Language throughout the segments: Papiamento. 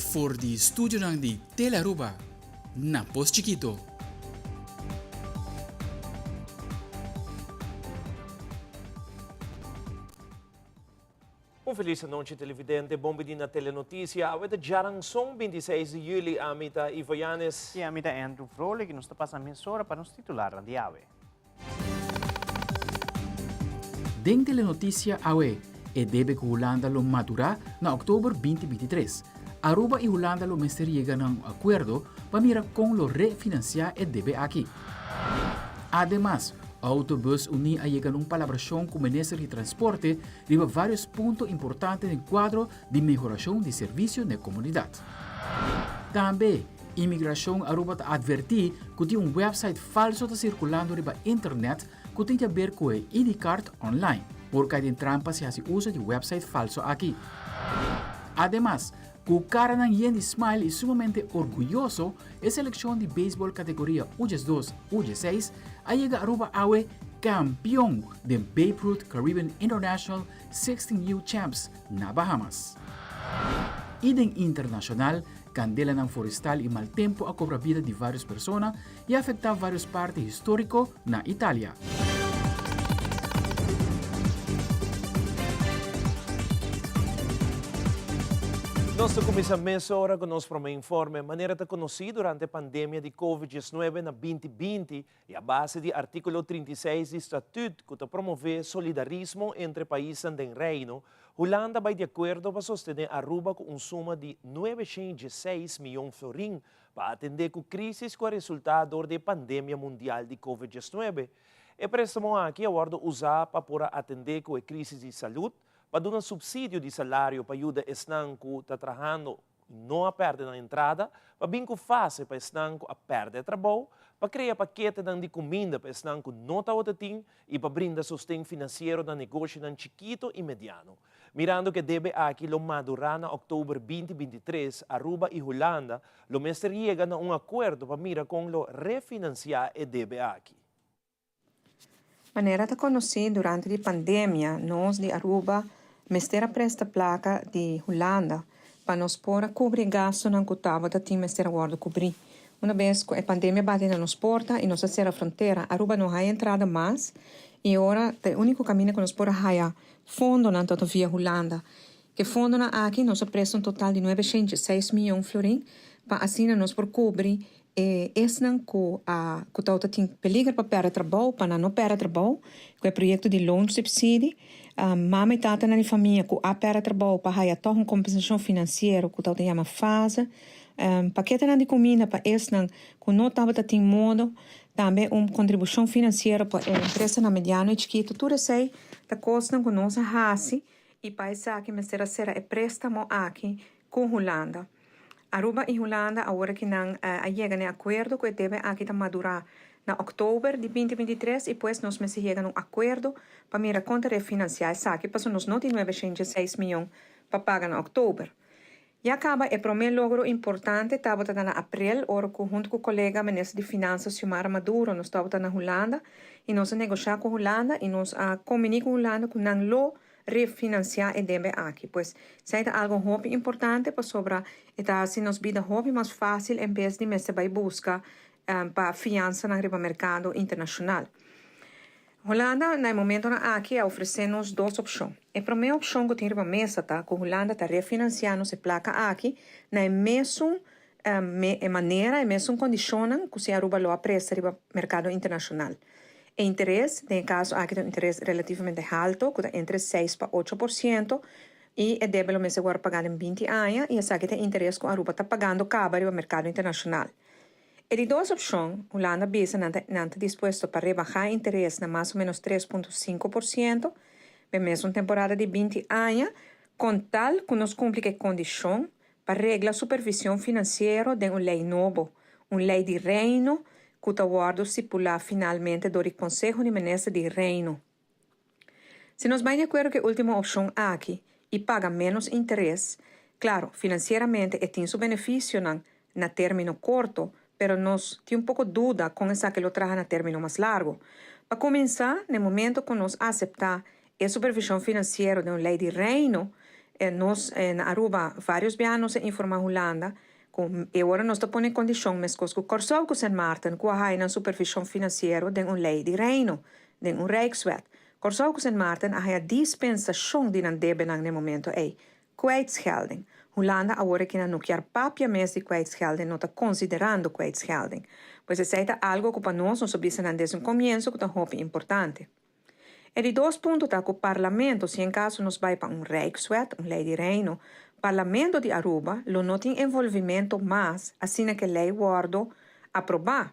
For di studionan di Telearuba na Pos Chikito. Un felis anochi televidente, bon bini na Telenoticia. Awe ta djaranson 26 di juli, ami ta Ivo Yanes. I ami ta Andrew Vrolijk i nos ta pasa mesora pa nos titularnan di awe. Den Telenoticia awe, e debe ku Hulanda lo madurá na òktober 2023. Aruba i Hulanda lo mester yega na un akuerdo pa mira kon lo refinansiá e debe aki. Ademas, Autobus Uní a yega na un palabrashon ku Minister di Transporte riba vários punto importante den kuadro di mehorashon di servisio n'e komunidat. Tambe, Imigrashon Aruba ta atvertí ku tin un wèpsait falso ta sirkulando riba internèt ku tin di aber ku e ID card online. Por kai den trampa si hasi uso di wèpsait falso aki. Ademas, ku karanan yen di smile i sumamente orguyoso, e selekshon di beisbòl kategoria U diesdos, U diesseis a yega Aruba awe kampion den Babe Ruth Caribbean International 16U Champs na Bahamas. I den internashonal, Kandelanan forestal i mal tempu a kobra bida di vários persona i a afektá vários parti históriko na Italia. Nos ta kuminsá mesora ku nos promé informe. Manera ta konosí durante e pandemia di Covid diesnuebe na binti binti i a base di artíkulo 36 di Statüt ku ta promové solidarismo entre paisnan den Reino, Hulanda bai di akuerdo pa sostené Aruba ku un suma di 916 mion florin pa atendé ku krísis ku a resultá dor di e pandemia mundial di Covid 19. E préstamo aki a wòrdu usá pa por a atendé ku e krísis di salud, pa duna supsidio di salario pa yuda esnan ku ta trahando no a pèrdè nan entrada, pa bin ku fase pa esnan ku a pèrdè trabou, pa krea paketenan di kuminda pa esnan ku no tabata tin i pa brinda sosten finansiero na negoshinan chikito i mediano. Mirando ku e debe aki lo madurá na òktober 2023, Aruba i Hulanda lo mester yega na un akuerdo pa mira kon lo refinansiá e debe aki. Manera ta konosí durante di pandemia nos di Aruba mester a presta plaka di Hulanda pa nos por a kubri gastunan ku tabata tin mester a wòrdu kubrí. Una bes ku e pandemia bati na nos porta i nos a sera frontera, Aruba no haya entrada mas i ora ta e úniko kaminda ku nos por a haya fondonan tabata via Hulanda. Ku e fondonan aki nos a presta un total di 906 mion florin pa asina nos por kubri E esnan ku a ku tabata tin peliger pa pèrdè trabou, pa nan no pèrdè trabou, ku e proyekto di loonsubsidie, mama i tatanan di famia ku a pèrdè trabou pa haya tòg un kompensashon finansiero ku tabata yama fase, paketenan di kuminda pa esnan ku no tabata tin modo, tambe un kontribushon finansiero pa e empresanan mediano i chikitu, tur esei ta kosnan ku nos a hasi i pa esaki mester a sera e préstamo aki ku Hulanda. Aruba i Hulanda awor ki nan a yega na e akuerdo ku e debe aki ta madurá na òktober di 2023 i pues nos mester yega na un akuerdo pa mira kon ta refinansiá esaki pasobra nos no tin 906 mion pa paga na òktober. Ya kaba e promé logro importante tabata na aprel ora ku huntu ku kolega minister di Finansa Xiomara Maduro nos tabata na Hulanda i nos a negoshá ku Hulanda i nos a kombiní ku Hulanda ku nan lo refinansiá e debe aki. Pues, esei ta algo hopi importante pasobra e ta hasi nos bida hopi mas fásil en bes di mester bai buska pa fiansanan riba merkado internashonal. Hulanda na e momentonan aki a ofresé nos dos opshon. E promé opshon ku tin riba mesa ta ku Hulanda ta refinansiá nos e plaka aki na e mesun e manera, e mesun kondishonnan ku si Aruba lo a presta riba merkado internashonal. E interes, den e kaso aki ta un interes relativamente halto ku ta entre 6 pa 8% i e debe lo mester wòrdu pagá den 20 aña i esaki ta e interes ku Aruba ta pagando kaba riba merkado internashonal. E di dos opshon, Hulanda bisa nan ta nan ta dispuesto pa rebahá e interes na mas o ménos 3.5% den mesun temporada di 20 aña kon tal ku nos kumpli ku e kondishon pa regla supervision finansiero den un lei nobo, un lei di Reino ku ta wòrdu stipulá finalmente dor di Konseho di Minister di Reino. Si nos bai di akuerdo ku e último opshon aki i paga ménos interes, klaro, finansieramente e tin su benefisionan na término korto, pero nos tin un poko duda kon esaki lo traha na término mas largu. Pa kuminsá, na e momento ku nos aseptá e supervision finansiero den un lei di Reino. Nos na Aruba varios biaha nos a informa Hulanda cu e ora nos ta pone condicion mescos cu Corsou cu Sint Maarten cu a haya nan supervision financiero den un ley di Reino, den un Rijkswet. Corsou cu Sint Maarten a haya dispensacion di nan debenan n'e momento ey. Kwijtschelding. Hulanda awor aki nan no kier papia mes di kwijtschelding, no ta considerando kwijtschelding. Pues esey ta algo cu pa nos, nos a bisa nan desde un comienzo cu ta hopi importante. E di dos punto ta cu Parlamento, si en caso nos bay pa un Rijkswet, un ley di Reino, Parlamento di Aruba lo no tin envolvimento mas asina cu e ley wordo aproba.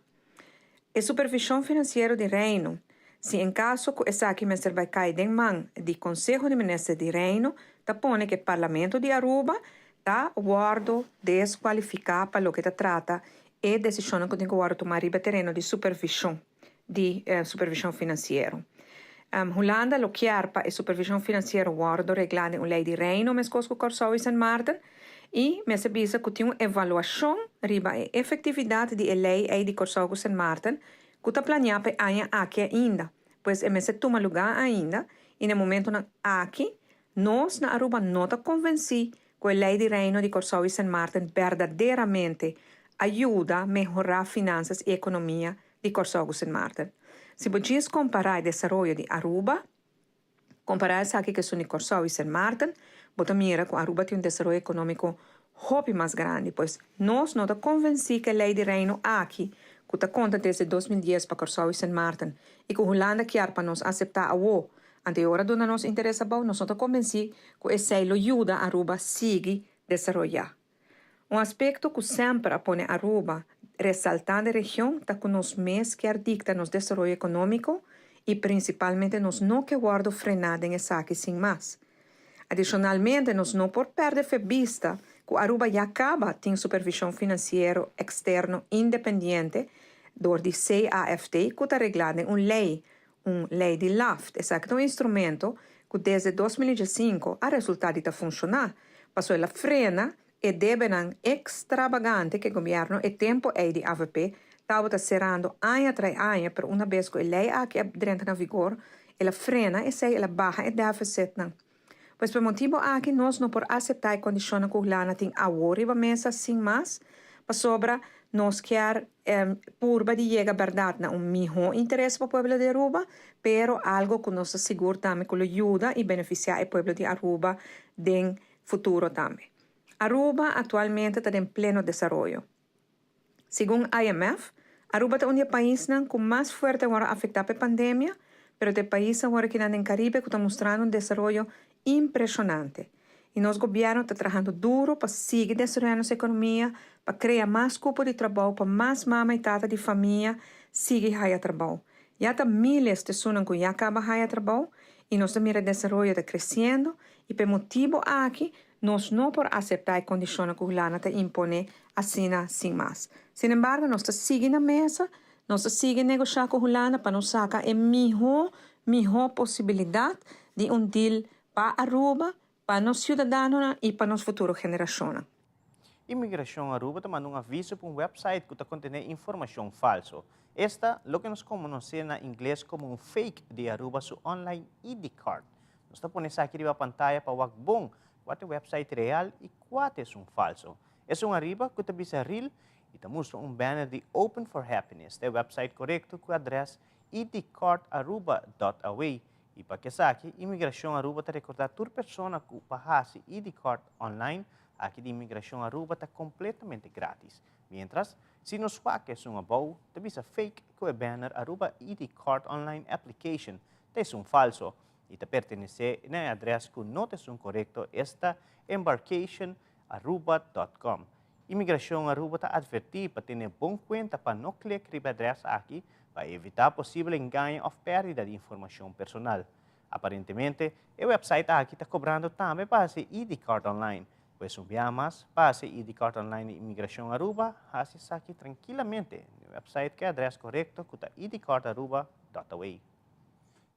E supervision financiero di Reino, si en caso cu esaki mester bay cay den man di Conseho di Minister di Reino, ta pone cu e Parlamento di Aruba ta wordo descualifica pa loke ta trata e decisionnan cu tin cu wordo tuma riba e tereno di supervision. Di supervision financiero. Hulanda lo kier pa e supervision financiero wordo regla den un ley di Reino mescos cu Corsou y Sint Maarten y mester bisa cu tin un evaluacion riba e efectividad di e ley ey di Corsou cu Sint Maarten cu ta planea pa e aña aki ainda. Pues e mester tuma lugar ainda y na e momentonan aki nos na Aruba no ta convenci cu e ley di Reino di Corsou y Sint Maarten berdaderamente a yuda mehora finanzas y economia di Kòrsou ku Sint Maarten. Si bo djis kompará e desaroyo di Aruba, kompará esaki ku esun di Kòrsou i Sint Maarten, bo ta mira ku Aruba tin un desaroyo ekonómiko hopi mas grandi. Pues, nos no ta konvensí ku e Lei di Reino aki, ku ta konta desde 2010 pa Kòrsou i Sint Maarten i ku Hulanda kier pa nos aseptá awo, anto e ora duna nos interes abou, nos no ta konvensí ku esei lo yuda Aruba sigui desaroyá. Un aspekto ku semper a pone Aruba resaltá den region ta ku nos mes kier dikta nos desaroyo ekonómiko i prinsipalmente nos no ke wòrdu frená den esaki sin mas. Adishonalmente nos no por pèrdè fe bista ku Aruba ya kaba tin supervishon finansiero eksterno independiente dor di CAFT ku ta reglá den un lei, un lei di LAFT. Esaki ta un instrumento ku desde 2015 a resultá di ta funshoná, pasobra el a frena e debenan ekstrabagante ku e gobièrnu e tempu ei di avp tabata serando aña tras aña, pero una bes ku e lei aki a drenta na vigor, el a frena esei, el a baha e dèfisitnan. Pues pa e motibu aki nos no por aseptá e kondishonnan ku Hulanda tin awor riba mesa sin mas, pasobra nos kier purba di yega bèrdat na un mihó interes pa pueblo di Aruba, pero algo ku nos ta sigur tambe ku lo yuda i benefisiá e pueblo di Aruba den futuro tambe. Aruba aktualmente ta den pleno desaroyo. Segun IMF, Aruba ta un di e paisnan ku mas fuerte a wòrdu afektá pa e pandemia, pero ta e pais awor akinan den Karibe ku ta mustrando un desaroyo impreshonante. I nos gobièrnu ta trahando duru pa sigui desaroyá nos ekonomia, pa krea mas kupo di trabou pa mas mama i tata di famia sigui haya trabou. Ya ta miles di esunnan ku ya kaba haya trabou i nos ta mira e desaroyo ta kresiendo i pa e motibu aki Nos no por aseptá e kondishonnan ku Hulanda ta imponé asina sin mas. Sin embargo, nos ta sigui na mesa, nos ta sigui negoshá ku Hulanda pa nos saka e mihó, mihó posibilidat di un deal pa Aruba, pa nos siudadanonan i pa nos futuro generashonnan. Inmigrashon Aruba ta manda un aviso pa un website ku ta kontené informashon falso. Esta loke nos komonosé na ingles komo un fake di Aruba su online ID card. Nos ta pone esaki riba pantaya pa wak bon kua ta e website real i kua ta esun falso. Esun ariba ku ta bisa real i ta mustra un banner di Open for Happiness ta e website korekto ku adrès idcardaruba.aw. I pa kesaki, Imigrashon Aruba ta rekordá tur persona ku pa hasi ID card online aki di Imigrashon Aruba ta kompletamente gratis. Mientras, si nos wak esun abou, ta bisa fake ku e banner Aruba ID Card Online Application ta esun falso. i ta pertenesé na e adrès ku no ta esun korekto, esta embarcationaruba.com. Imigrashon Aruba ta atvertí pa tene bon kuenta pa no klik riba e adrès aki pa evitá posibel engaño òf pèrdida di informashon personal. Aparentemente, e wèpsait aki ta kobrando tambe pa hasi ID card online. Pues un bia mas, pa hasi ID card online di Imigrashon Aruba, hasi esaki trankilamente na e wèpsait ku e adrès korekto ku ta idcardaruba.aw.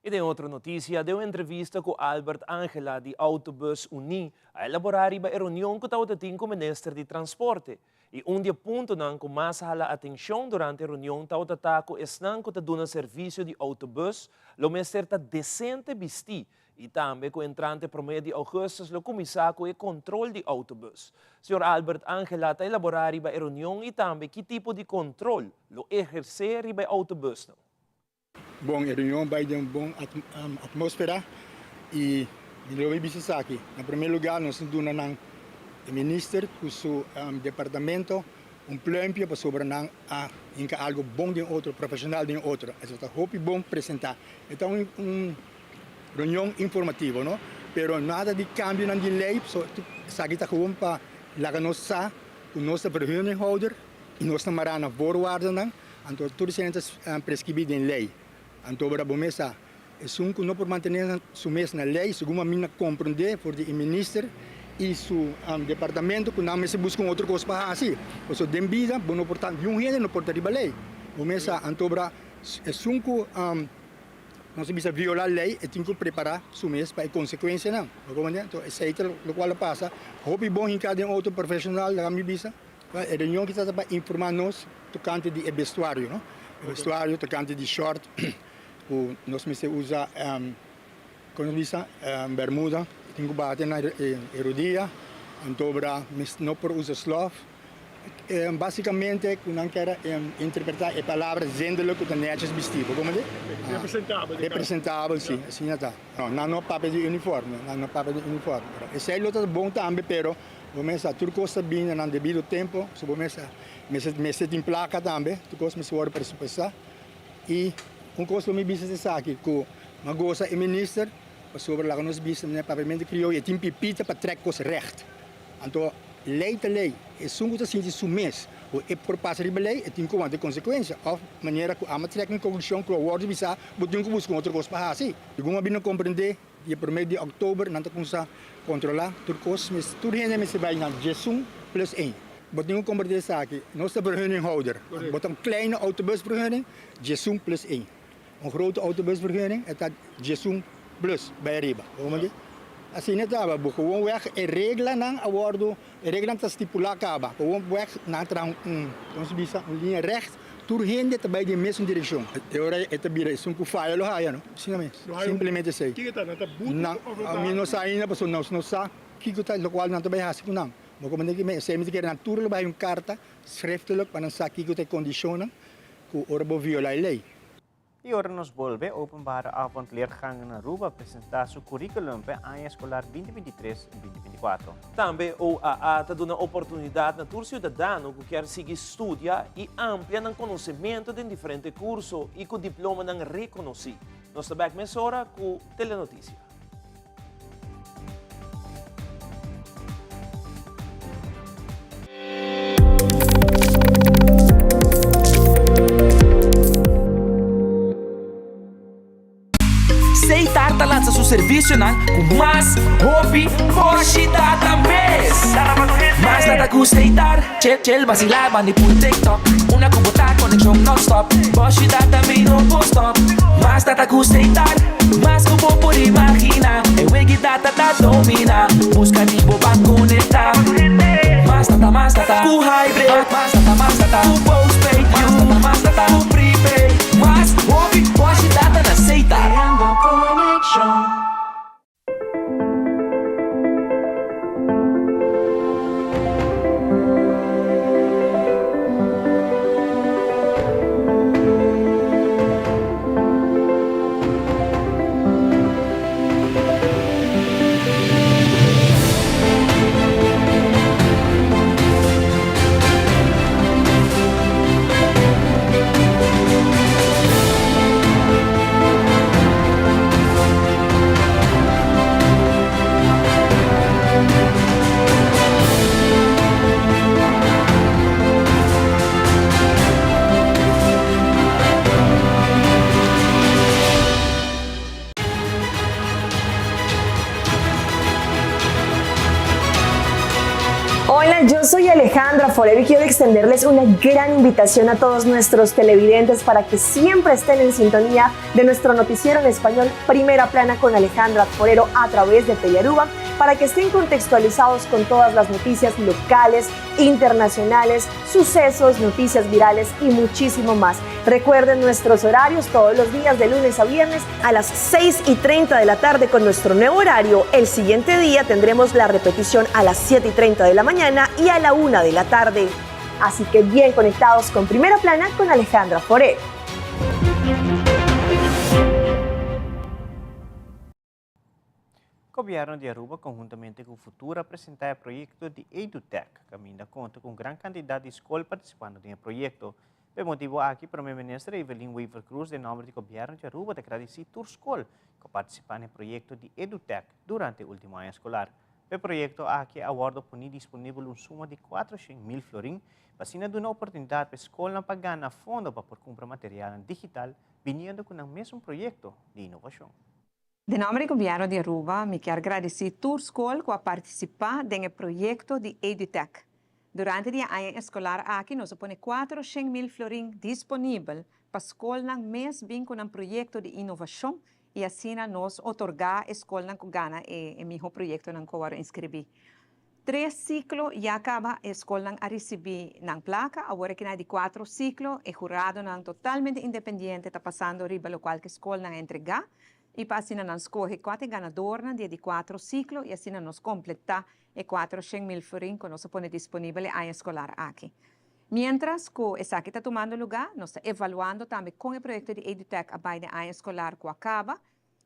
I den otro notisia, den un entrevista ku Albert Angela di Autobus Uní a elaborá riba e reunion ku tabata tin ku minister di Transporte. I un di e puntonan ku mas a hala atenshon durante e reunion tabata ta ku esnan ku ta duna servisio di autobus lo mester ta desente bistí. Y tambe cu entrante prome di augustus lo cuminsa cu e control di autobus. Señor Albert Angela ta elabora riba e reunion y tambe ki tipo di control lo eherce riba e autobusnan. Bon, e reunion bai den un bon atmósfera i mi lo bai bisa esaki. Na promé lugá nos a duna nan e minister ku su departamento un pluimpje pasobra nan a hinka algu bon den otro, profeshonal den otro. Esaki ta hopi bon presentá. E ta un reunion informativo, no? Pero nada di kambionan di lei, esaki ta gewoon pa laga nos sa ku nos ta vergunninghouder i nos ta mará na voorwaardennan. Anto tur esei ta preskribí den lei. Anto ora bo mes sa, esun ku no por mantené su mes na lei, segun ami na komprondé for di e minister i su departamento ku nan mester buska un otro kos pa hasi. Pasobra den bida bo no por ta, niun hende no por ta riba lei. Bo mes sa, anto ora esun ku nos ta bisa violá lei, e tin ku prepará su mes pa e konsekuensianan. Bo komprendé? Anto esei ta lokual a pasa. Hopi bon hinká den otro profeshonal, laga mi bisa. E reunion ki ta pa informa nos tocante di e vestuario, no? E vestuario tocante di short cu nos mester usa, con nos bisa, bermuda, tin cu bate na e rodia, antobra no por usa slof. Basicamente cu nan kier interpreta e palabra zendelijk cu ta netjes bisti, bo comprende? Representabel. Representabel, si, asina ta. No, nan no papia di uniforme, nan no papia di uniforme. Esey lo ta bon tambe, pero Bo mester sa tur kos ta bini na nan debido tempo, so bo mester mester mester tin plaka tambe, tur kos mester wòrdu presupuestá. I un kos lo mi bisa ta esaki, ku mi a gosa e minister pasobra laga nos bisa na papiamentu krioyo e tin pipita pa trèk kos règt. Anto lei ta lei, esun ku ta sinti su mes ku e por pasa riba lei e tin ku wanta e konsekuensia òf manera ku amo trèk mi konklushon ku a wòrdu bisá bo tin ku buska un otro kos pa hasi. Segun a bini komprendé Di e promé di òktober nan ta kuminsá kontrolá tur kos. Tur hende mester bai na diesun plus ein. Bo tin ku komprendé esaki, nos ta vergunninghouder. Bo ta un kleine autobusvergunning, diesun plus ein. Un grote autobusvergunning e ta diesun plus bai ariba. Bo komprendé? Asina e tabata. Bo gewoon weg e reglanan a wòrdu, e reglanan ta stipulá kaba. Gewoon weg nan a traha un, kon se bisa, un liña règt. Tur hende ta bai den mesun direkshon. E ora e ta bira esun ku faya lo haya, no? Asina mes. Simplemente esei. Kiko ta? Nan ta butu òf nan ta. Mi no sa ainda pasobra nos no sa kiko ta lokual nan ta bai hasi ku nan. Bo komprende ki esei mi ta kere nan tur lo bai haya un karta schriftelijk pa nan sa kiko ta e kondishonnan ku ora bo viola e lei. Y ora nos bolbe, Openbare Avondleergang na Aruba presenta su curriculum p'e aña escolar 2023, 2024. Tambe OAA ta duna oportunidad na tur ciudadano cu kier sigui studia y amplia nan conocemento den diferente curso y cu diplomanan reconoci. Nos ta bek mesora cu Telenoticia. Seitar ta lansa su servisionan ku mas hopi boshi data mes. Mas data ku Seitar, chel chel basilá bandi pul TikTok. Una ku bo ta konekshon nònstòp, boshi data mi no por stòp. Mas data ku Seitar, mas ku bo por imaginá. E wegi data ta dominá, buska di bo ban konektá. Mas data, mas data ku hybrid, mas data, mas data ku postpaid, mas data, mas data ku prepaid. Mas hopi boshi data na Seitar. Creando conexion. Hola, yo soy Alejandra Forero y quiero extenderles una gran invitación a todos nuestros televidentes para que siempre estén en sintonía de nuestro noticiero en español Primera Plana con Alejandra Forero a través de Telearuba. para que estén contextualizados con todas las noticias locales, internacionales, sucesos, noticias virales y muchísimo más. Recuerden nuestros horarios todos los días de lunes a viernes a las 6 y 30 de la tarde con nuestro nuevo horario. El siguiente día tendremos la repetición a las 7 y 30 de la mañana y a la 1 de la tarde. Así que bien conectados con Primera Plana con Alejandra Foré. Gobierno di Aruba conhuntamente cu Futura a presenta e proyecto di EduTech, caminda conta cu un gran cantidad di scol participando den e proyecto. P'e motibo aki Prome Minister Evelyn Wever-Croes den nomber di Gobierno di Aruba ta gradici tur scol cu a participa n'e proyecto di EduTech durante e ultimo aña escolar. P'e proyecto aki a wordo poni disponibel un suma di 400.000 florin pa asina duna oportunidad p'e scolnan pa gana fondo pa por cumpra materialnan digital biniendo cu nan mesun proyecto di innovacion. Den nomber di Gobierno di Aruba mi kier gradici tur scol cu a participa den e proyecto di EduTech. Durante di e aña escolar aki nos a pone 400.000 florin disponibel pa scolnan mes bin cu nan proyecto di innovacion y asina nos otorga e scolnan cu gana e e miho proyectonan cu a worde inscribi. Tres ciclo ya caba e scolnan a ricibi nan placa, awor aki na di cuatro ciclo e huradonan totalmente independiente ta pasando riba locual cu e scolnan a entrega y pa asina nan scoge cua ta e ganadornan di e di cuatro ciclo y asina nos completa e 400.000 florin cu nos a pone disponibel e aña escolar aki. Mientras cu esaki ta tumando luga, nos ta evaluando tambe con e proyecto di EduTech a bay den aña escolar cu a caba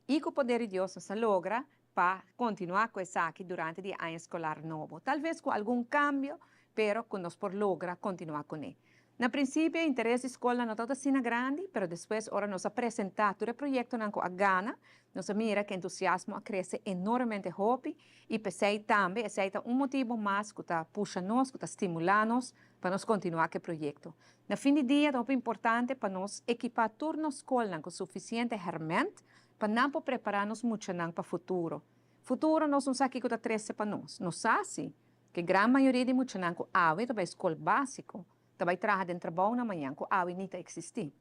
y cu poder di Dios nos a logra pa continua cu esaki durante di e aña escolar nobo. Tal vez cu algun cambio, pero cu nos por logra continua cune. Na principio e interes di scolnan no tabata asina grandi, pero despues ora nos a presenta tur e proyectonan cu a gana, nos a mira cu entusiasmo a crece enormemente hopi y p'esey tambe esey ta un motibo mas cu ta pusha nos, cu ta stimula nos pa nos continua cu e proyecto. Na fin di dia ta hopi importante pa nos ekipa tur nos scolnan cu suficiente herment pa nan por prepara nos muchanan pa futuro. Futuro nos no sa kico ta trece pa nos. Nos sa si cu e gran mayoria di muchanan cu awe ta bay scol basico ta bay traha den trabounan mañan cu awe ni ta existi.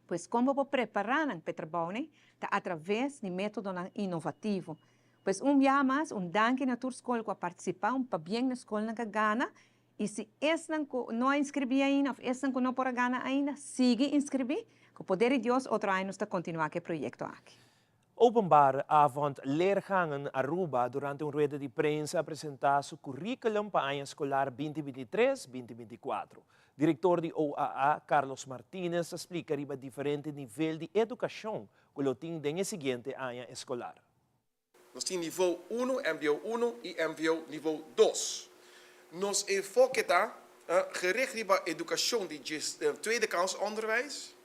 Pues kon bo por prepará nan p'e trabounan ta atraves di métodonan inovativo. Pues un biaha mas un danki na tur skol ku a partisipá, un pabien na skolnan ku a gana i si esnan ku no a inskribí ainda òf esnan ku no por a gana ainda, sigui inskribí. Ku poder di Dios otro aña nos ta kontinuá ku e proyekto aki. Openbaar Avond Leergangen Aruba durante un rueda di prensa a presenta su curriculum pa aña escolar binti binti tres, binti binti kuatro. Director di OAA, Carlos Martinez ta splica riba diferente nivel di educacion cu lo tin den e siguiente aña escolar. Nos tin nivo unu, mbo unu y mbo nivo dos. Nos enfoke ta gericht riba educacion di tweede kans onderwijs,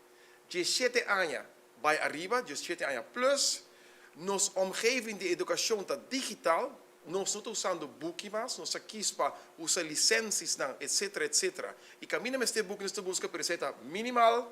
diesshete aña bai ariba, diesshete aña plus. Nos omgeving di educacion ta digital, nos no ta usando buki mas, nos a kies pa usa licensiesnan etcetera etcetera. Y caminda mester buki nos ta busca pero esey ta minimal.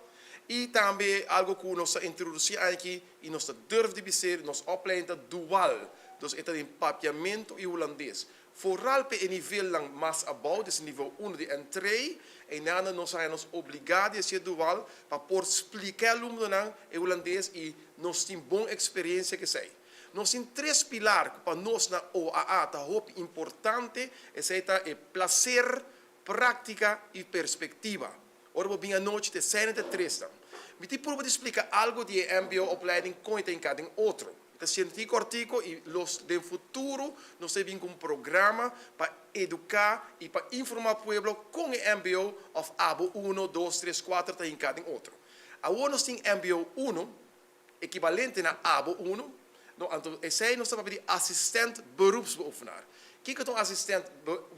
Y tambe algo cu nos a introduci aki y nos ta durf di bis'é, nos opleiding ta dual, dus e ta den Papiamento y Hulandes. Vooral p'e e nivelnan mas abou, des nivel uno di entree, einan nos a haña nos obligá di hasié dual pa por spliká e alumnonan e hulandes i nos tin bon eksperensia ku esei. Nos tin tres pilar ku pa nos na OAA ta hopi importante, esei ta e plaser, práktika i perspektiva. Ora bo bin anochi ta esei nan ta e tresnan. Mi tin purba di splika algu di e mbo opleiding kon e ta hinká den otro. Mi ta sientí kòrtiku i los den futuro nos ta bin ku un programa pa eduká i pa informá pueblo kon e mbo òf abo uno, dos, tres, kuater ta hinká den otro. Awor nos tin mbo uno, ekibalente na abo uno, no, anto esei nos ta papia di asistent beroepsbeoefenaar. Kiko ta un asistent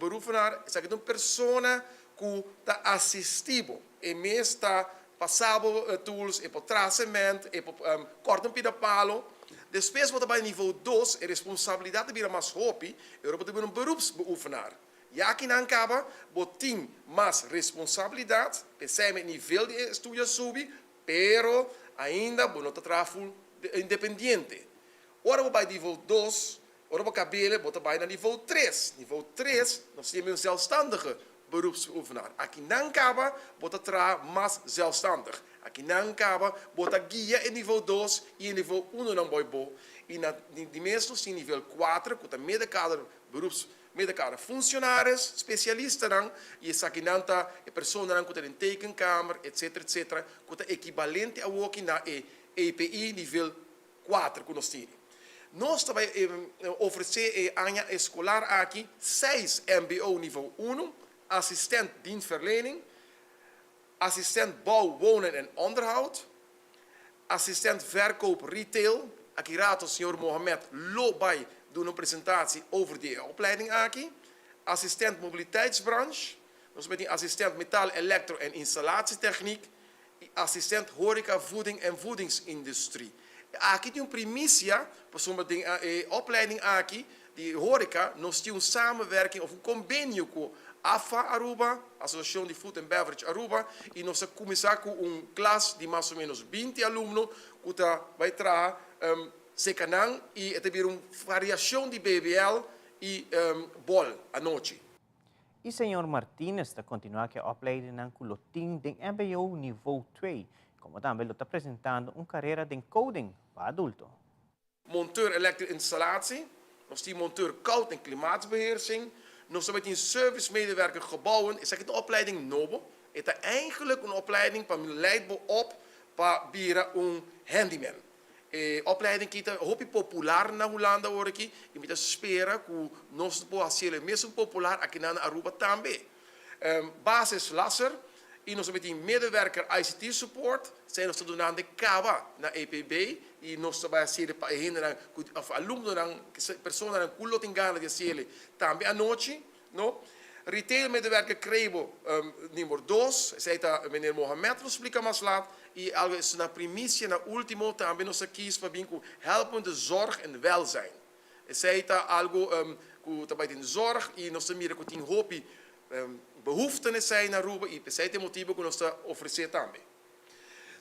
beroepsbeoefenaar? Esaki ta un persona ku ta asistí bo. E mes ta pasa bo tools, e por traha cement, e por kòrta un pida palo. Despues bo ta bai nivo dos, e responsabilidat ta bira mas hopi, e ora bo ta bira un beroepsbeoefenaar. Ya ki nan kaba, bo tin mas responsabilidat, p'esei e nivel di e estudio a subi, Pero ainda bo no ta traha full independiente. Ora bo bai nivo dos, ora bo kabele bo ta bai na nivo tres. Nivo tres nos yama un zelfstandige. beroepsbeoefenaar. Akinan kaba bo ta traha mas zelfstandig. Akinan kaba bo ta guia e nivel 2 i e nivel 1 nan boi bo. I na di mes nos tin nivel 4 ku ta middenkader beroeps middenkader functionaris, spesialistanan, i esakinan ta e personanan ku ta den tekenkamer etc etc ku ta ekibalente awoki na e EPI nivel 4 ku nos tini. Nos ta bai ofresé e aña eskolar aki seis mbo nivel unu, asistent dienstverlening, asistent bouw, wonen en onderhoud, asistent verkoop retail, aki rato señor Mohamed lo bai duna un presentatie over di e opleiding aki, asistent mobiliteitsbranche, nos bai tin asistent metaal, elektro en installatietechniek i asistent horeca, voeding en voedingsindustrie. Aki tin un primisia pasobra den e opleiding aki di horeca nos tin un samenwerking of un kombenio ku AFA Aruba, Asosiashon di Food and Beverage Aruba, i nos a kuminsá ku un klas di mas o ménos 20 alumno ku ta bai traha seka nan i e ta bira un variashon di BBL i bòl anochi. I señor Martinez ta kontinuá ku e opleidingnan ku lo tin den mbo nivo 2, komo tambe lo ta presentando un karera den coding pa adulto. Monteur elektrische installatie, nos tin monteur koud en klimaatsbeheersing, nos tambe tin service medewerker gebouwen. Esaki ta un opleiding nobo, e ta eigenlijk un opleiding pa leid bo op pa bira un handyman. E opleiding aki ta hopi popular na Hulanda awor aki y mi ta spera cu nos por haci el e mesun popular akinan na Aruba tambe. Basis lasser y nos tambe tin medewerker ICT support, esei nos ta dunando caba na EPB y nos ta bay haciel pa e hendenan cu of alumnonan, personanan cu lo tin gana di haciel tambe anochi. No. Retail medewerker Crebo number 2, esei ta meneer Mohamed lo splika mas laat y algo es na primicia na ultimo tambe nos a kies pa bin cu helpende zorg en welzijn. Esei ta algo cu ta bay den zorg y nos ta mira cu tin hopi behoefte na esei na Aruba y pesey ta e motibo cu nos ta ofrece tambe.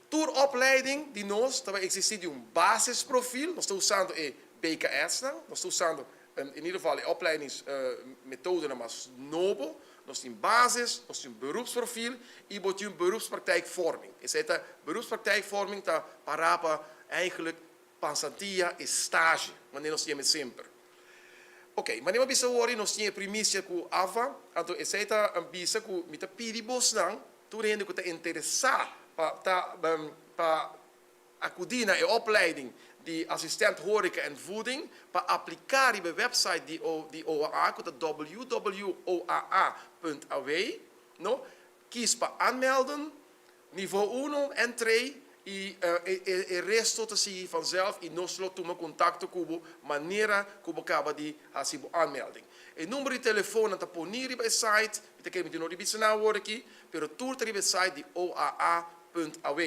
Tur opleiding di nos ta bay existi di un basisprofiel, nos ta usando e BKS-nan, nos ta usando in ieder geval e opleidingsmethodenan mas nobo, nos tin basis, nos tin beroepsprofiel y bo tin un beroepspraktijkvorming. Esey ta, beroepspraktijkvorming ta para pa eigenlijk pasantía y stage, manera nos yama semper. Ok, manera mi a bisa awor nos tin e primicia cu AVA, anto esey ta bisa cu mi ta pidi bosnan, tur hende cu ta interesa pa ta pa acudi na e opleiding di asistent horeca en voeding pa aplica riba e website di di OAA cu ta wwoaa.aw, no? Kies pa aanmelden, Nivo uno en trei y e resto ta sigui vanzelf y nos lo tuma contacto cu bo manera cu bo caba di haci bo aanmelding. E number di telefoonnan ta poni riba e site, mi ta kere mi tin no di bisa nan awor aki, pero tur ta riba e site di oaa.aw.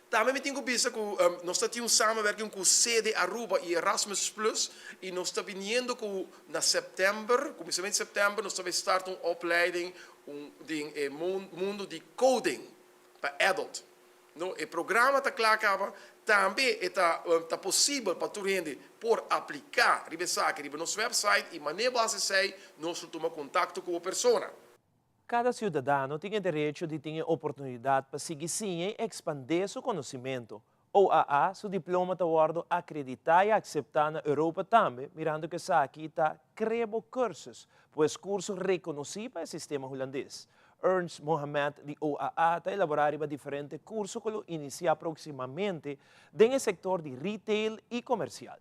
Tambe mi tin cu bisa cu nos ta tin un samenwerking cu sede Aruba y Erasmus Plus y nos ta biniendo cu na september, cuminsament di september, nos ta bay start un opleiding un den e mundo di coding pa adult. No, e programa ta cla caba, tambe e ta ta posibel pa tur hende por aplica riba esaki riba nos website y mane bo haci esey nos lo tuma contacto cu bo persona. Kada siudadano tin e derecho di tin e oportunidat pa sigui siña i ekspandé su konosimentu. OAA su diploma ta wòrdu akreditá i akseptá na Europa tambe, mirando ku esaki ta Crebo Cursus, pues kurso rekonosí pa e sistema hulandes. Ernst Mohamed di OAA ta elaborá riba diferente kurso ku lo inisiá próksimamente den e sektor di retail i komersial.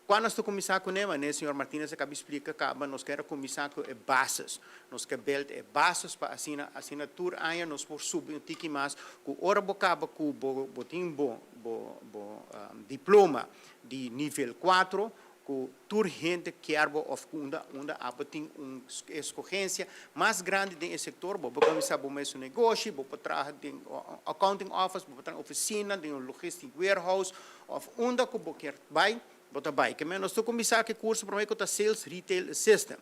Kua nos ta kuminsá kuné? Manera señor Martinez a kaba splika kaba, nos ker a kuminsá ku e bases. Nos ke build e bases pa asina asina tur aña nos por subi un tiki mas ku ora bo kaba ku bo bo tin bo bo bo diploma di nivel 4 ku tur hende kier bo òf ku unda unda abo tin un eskogensia mas grandi den e sektor. Bo por kuminsá bo mes un negoshi, bo por traha den accounting office, bo por traha den ofisina, den un logistic warehouse òf unda ku bo kier bai, bo ta bai. Ke men nos ta kuminsá ku e kurso promé ku ta Sales Retail Assistant.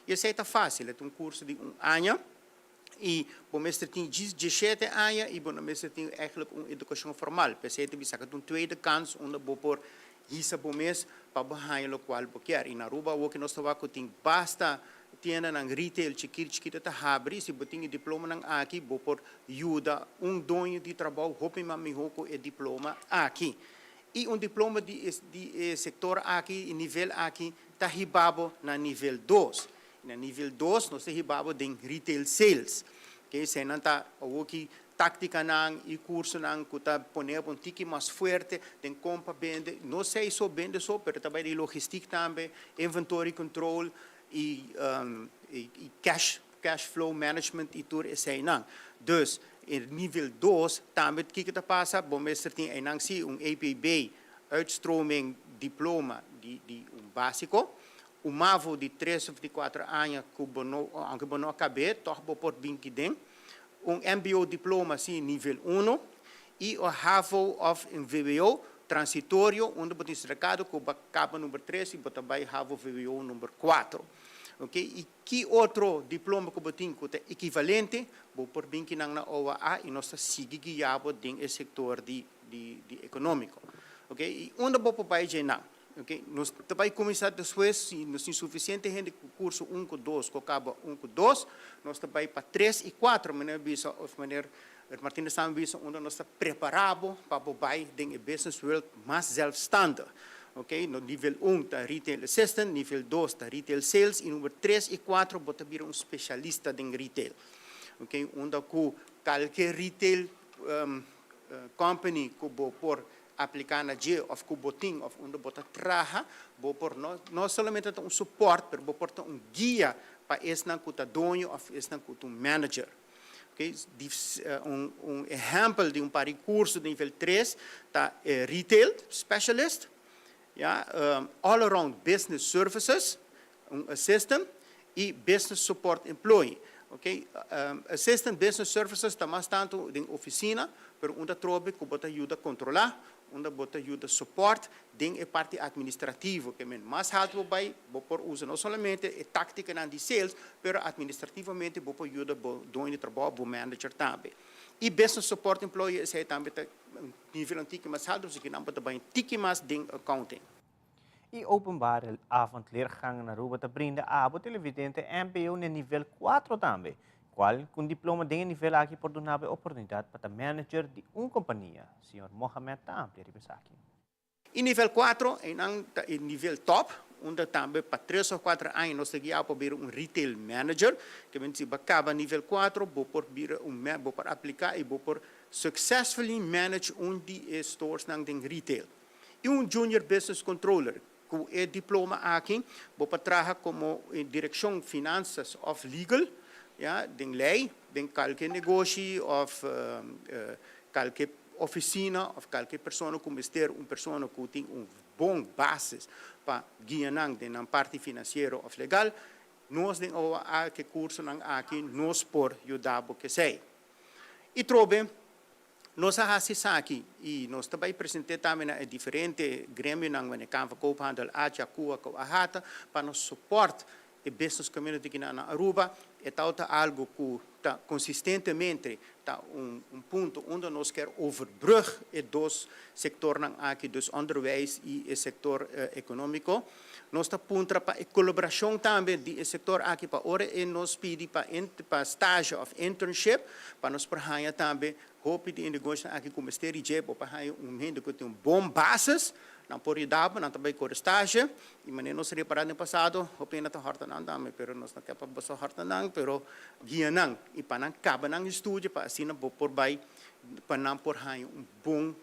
I esei ta fásil, e ta un kurso di un aña i bo mester tin djis 17 aña i bo no mester tin eigentlik un edukashon formal. P'esei ta bisa ku ta un tweede kans unda bo por hisa bo mes pa bo haña lokual bo kier. I na Aruba awor ku nos ta wak ku tin basta. tiendanan retail chikito chikito ta habri, si bo tin e diplomanan aki bo por yuda un doño di trabou hopi mas miho ku e diploma aki. I un diploma di e di e sektor aki, e nivel aki ta hiba bo na nivel dos. Na nivel dos nos ta hiba bo den retail sales. Oke, eseinan ta awoki Tácticanan y cursonan cu ta pone bo un tiki mas fuerte den con pa bende, no sei so bende so, pero ta bay di logistiek tambe, inventory control y cash, cash flow management y tur eseinan. Dus, e nivel dos tambe kico ta pasa, bo mester tin einan si un EPB, uitstroming diploma di di un basico, un mavo di tres of di cuatro aña cu bo no, aunke bo no a cabe, toch bo por bin kiden. Un mbo diploma si nivel uno y o havo of un vwo transitorio unda bo tin strecado cu bo caba number tres y bo ta bay havo vwo number cuatro. Ok y ki otro diploma cu bo tin cu ta equivalente bo por bin kinan na OAA y nos ta sigui guia bo den e sector di di economico. Ok y unda bo por bay dje nan? Ok, nos ta bai kuminsá despues, si nos tin sufisiente hende ku kurso un ku dos, ku kaba un ku dos, nos ta bai pa tres i kuater, manera mi bisa òf manera Martinez tambe bisa, unda nos ta prepará bo pa bo bai den e business world mas zelfstandig. Ok, no nivel un ta retail assistant, nivel dos ta retail sales i number tres i kuater bo ta bira un spesialista den retail. Ok, unda ku kalke retail company ku bo por apliká na dje òf ku bo tin òf unda bo ta traha, bo por no no solamente ta un support, pero bo por ta un guia pa esnan ku ta doño òf esnan ku ta un manager. Oké, di un un ehèmpel di un par di kurso di nivel tres ta e retail specialist, ya, all around business services, un assistant, i business support employee. Oké, assistant business services ta mas tantu den ofisina, pero unda trobe ku bo ta yuda kontrolá, unda bo ta yuda support den e parti administrativo. Ke men mas haltu bo bai, bo por usa no solamente e táktikanan di sales, pero administrativamente bo por yuda bo doño di trabou, bo manager tambe. I business support employee esei tambe ta un nivel un tiki mas haltu, pasobra kinan bo ta bai un tiki mas den accounting. E Openbare Avondleergang na Aruba ta brinda abo televidente mbo n'e nivel cuatro tambe, cual cu un diploma den e nivel aki por duna bo e oportunidad pa ta manager di un compania. Señor Mohamed ta amplia riba esaki. E nivel cuatro, einan ta e nivel top, unda tambe pa tres of cuatro aña nos ta guia bo pa bira un retail manager. Ke men si bo a caba nivel cuatro, bo por bira un bo por aplica y bo por successfully manage un di e storesnan den retail. I un Junior Business Controller. Ku e diploma aki bo por traha komo direkshon finansas òf legal, ya, den lei, den kalke negoshi òf kalke ofisina òf kalke persona ku mester un persona ku tin un bon basis pa guia nan den nan parti finansiero òf legal. Nos den OAA ke kursonan aki nos por yuda bo kesei. I trobe Nos a hasi esaki y nos ta bay presente tambe na e diferente gremionan manera Kamer van Koophandel, ACHA, CUA cu AHATA pa nos support e business community kinan na Aruba. E tao ta algo cu ta consistentemente ta un punto unda nos kier overbrug e dos sectornan aki, dus onderwijs y e sector economico. Nos ta puntra pa e colaboracion tambe di e sector aki pa ora e nos pidi pa pa stage of internship pa nos por haya tambe hopi di e negoshionan aki cu mester di dje bo pa haya un hende cu tin un bon basis nan por yuda bo nan ta bay core stage y manera nos repara den pasado hopi hende ta horta nan tambe pero nos no ke pa boso horta nan pero guia nan y pa nan caba nan estudio pa asina bo por bay pa nan por haya un bon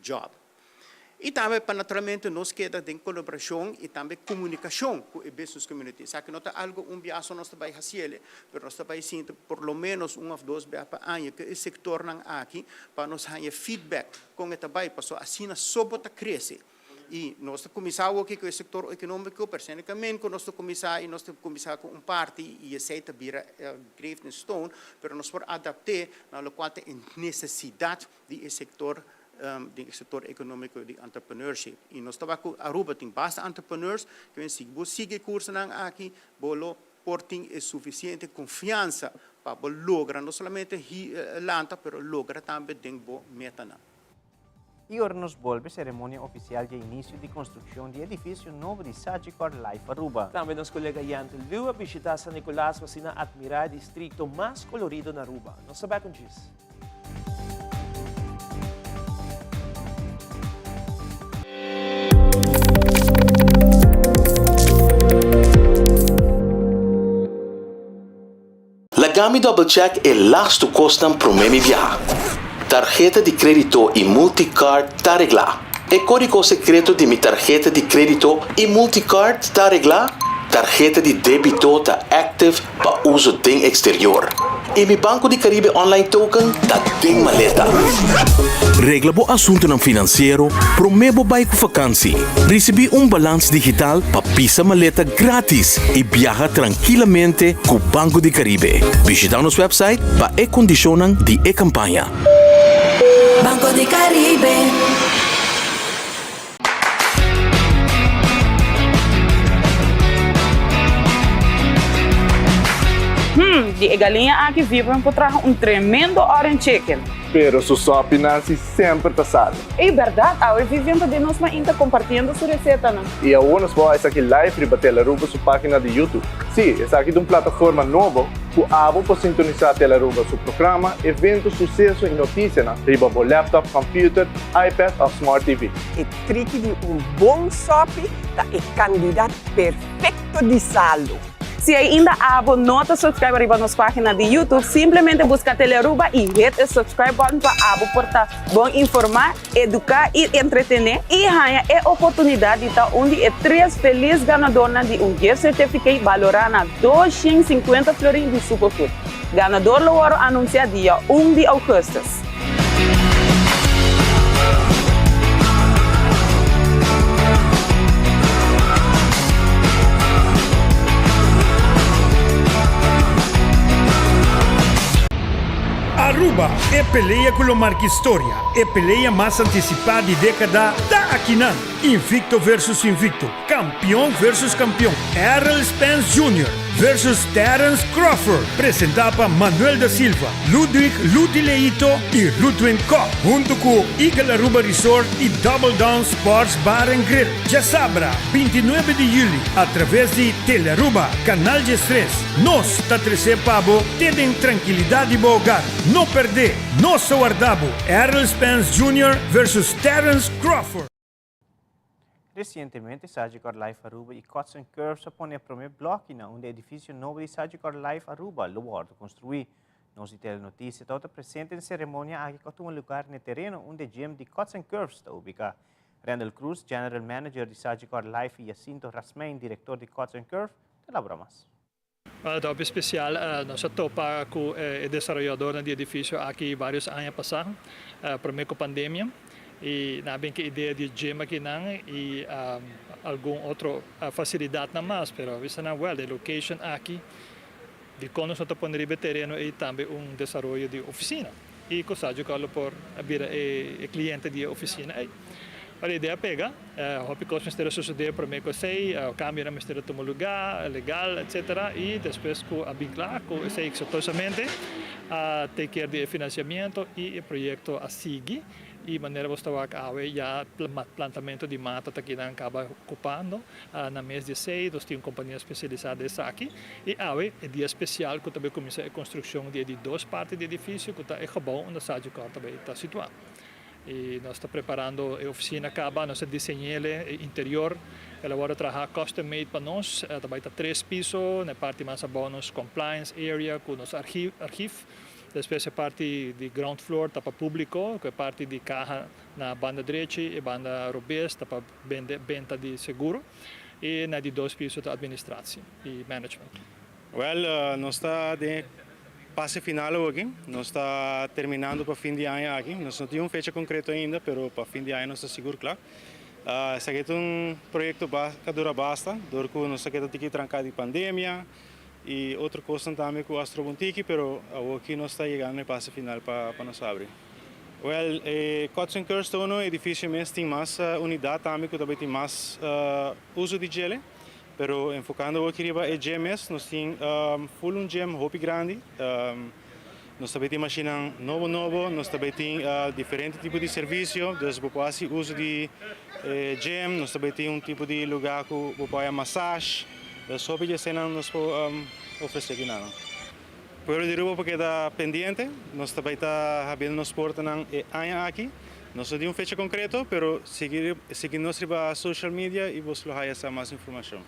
job. I tambe pa naturalmente nos keda den kolaborashon i tambe komunikashon ku e business community. Esaki no ta algu un bia so nos ta bai hasiele, pero nos ta bai sinti por lo menos un òf dos bia pa aña ku e sektornan aki pa nos haña feedback kon e ta bai, pasobra asina so bo ta krese. I nos ta kuminsá awoki ku e sektor ekonómiko, pero sènekamente ku nos ta kuminsá i nos ta kuminsá ku un parti i esei ta bira engraved in stone, pero nos por adapt'é na lokual ta e nesesidat di e sektor den e sector economico di entrepreneurship. Y nos ta wak cu Aruba tin basta entrepreneurs, que men si bo sigui e cursonan aki, bo lo por tin e suficiente confiansa pa bo logra no solamente lanta, pero logra tambe den bo metanan. Y ora nos bolbe ceremonia oficial di inicio di construccion di edificio nobo di Sagicor Life Aruba. Tambe nos colega Yante Liu a bishita San Nicolas pa asina admira e districto mas colorido na Aruba. Nos ta back un djis. Laga mi double check e lastu kosnan promé mi biaha. Tarheta di krédito i multicard ta reglá. E kódigo sekreto di mi tarheta di krédito i multicard ta reglá. Tarheta di débito ta active pa uso den eksterior. I mi Banco di Caribe online token ta den maleta. Regla bo asuntunan finansiero promé bo bai ku fakansi. Risibí un balans digital pa pisa maleta gratis i biaha trankilamente ku Banco di Caribe. Bishita nos website pa e kondishonnan di e kampaña. Banco di Caribe. Hmm, di e galiña aki Vibram por traha un tremendo orange chicken. Pero su sopi Nancy semper ta sabi. Ey berdad, awe Vivian ta den nos mainta compartiendo su recetanan. Y awor nos por esaki live riba Telaruba su pagina di YouTube. Sí, esaki ta un plataforma nobo cu abo por sintonisa Telaruba su programa, evento, suceso y noticianan riba bo laptop, computer, iPad of Smart TV. E triki di un bon sòpi ta e kandidat perfekto di salu. Si ainda abo no ta subscribe riba nos pagina di YouTube, simplemente buska Telearuba y hit e subscribe button pa abo por ta bon informa, educa y entretene y haña e oportunidad di ta un di e tres feliz ganadornan di un gift certificate balora na 250 florin di Superfood. Ganador lo wòrdu anunsiá dia un di ougùstùs. Aruba, e pelea cu lo marca historia, e pelea mas anticipa di decada ta akinan! Invicto versus invicto, campeon versus campeon, Errol Spence Junior versus Terence Crawford, presenta pa Manuel da Silva, Ludwig Luti Leito y Rudwin Kok, hunto cu Eagle Aruba Resort y Double Down Sports Bar and Grill. Djasabra, 29 di juli, a traves di Telearuba, Canal 13, nos ta trece pa bo te den trankilidad di bo hogar. No perde! Nos ta warda bo! Errol Spence Junior versus Terence Crawford. Resientemente Sagicor Life Aruba y Cuts and Curves a pone e prome bloki na unda e edificio nobo di Sagicor Life Aruba lo wordo construi. Nos di Telenoticia tabata presente den ceremonia aki cu a tuma lugar na e tereno unda e gym di Cuts and Curves ta ubica. Randall Cruz, General Manager di Sagicor Life y Jacinto Rasmijn, Director di Cuts and Curves, ta elabora mas. Ta hopi spesial. Nos a topa ku e desaroyadornan di edifisio aki vários aña pasá, promé ku pandemia, i nan a bin ku e idea di gym akinan i algun otro fasilidatnan mas. Pero a bisa nan, wèl, e location aki, dikon nos no ta pone riba e tereno ei tambe un desaroyo di ofisina? I ku sa djukò lo por a bira e kliente di e ofisina ei. Ora e idea a pega, hopi kos mester a sosodé promé ku esei, kambionan mester a tuma lugá, legal, etsetera, i despues ku a bin kla ku esei eksitosamente a take care di e finansiamiento i e proyekto a sigui. I manera bo sta wak awe ya plantamentu di mata ta kinan kaba okupando na mes di esei, nos tin un kompania spesialisá den esaki i awe e dia spesial ku ta bai kuminsá e konstrukshon di e di dos parti di edifisio ku ta e gebou unda Sagicor ta bai ta situá. I nos ta preparando e ofisina kaba, nos a diseñ'ele e interior, el a wòrdu traha custom made pa nos, ta bai ta tres piso, na e parti mas abou nos compliance area ku nos archief, despues e parti di ground floor ta pa públiko, ku e parti di kaha na banda drechi i banda robes ta pa bende benta di seguro, i na di dos piso ta administratie i management. Wèl, nos ta den e fase final awoki. Nos ta terminando pa fin di aña aki. Nos no tin un fecha konkreto ainda, pero pa fin di aña nos ta sigur kla. Esaki ta un proyekto ku a dura basta, dor ku nos a keda tiki tranká di pandemia i otro kosnan tambe ku a stroba un tiki, pero awoki nos ta yegando na e fase final pa nos habri. Wèl, e Cuts and Curves ta unu edifisio mes, tin mas unidat tambe ku ta bai tin mas uso di djele. Pero enfocando aki riba e gym mes, nos tin full un gym hopi grandi. Nos ta bay tin mashinnan nobo nobo, nos ta bay tin diferente tipo di servicio, dus bo por haci uso di e gym, nos ta bay tin un tipo di lugar cu bo por haya massage, dus hopi di eseinan nos por ofrece aki nan. Pueblo di Aruba por keda pendiente, nos ta bay ta habiendo nos portanan e aña aki, nos no tin un fecha concreto, pero sigui sigui nos riba social media y bos lo haya sa mas informacion.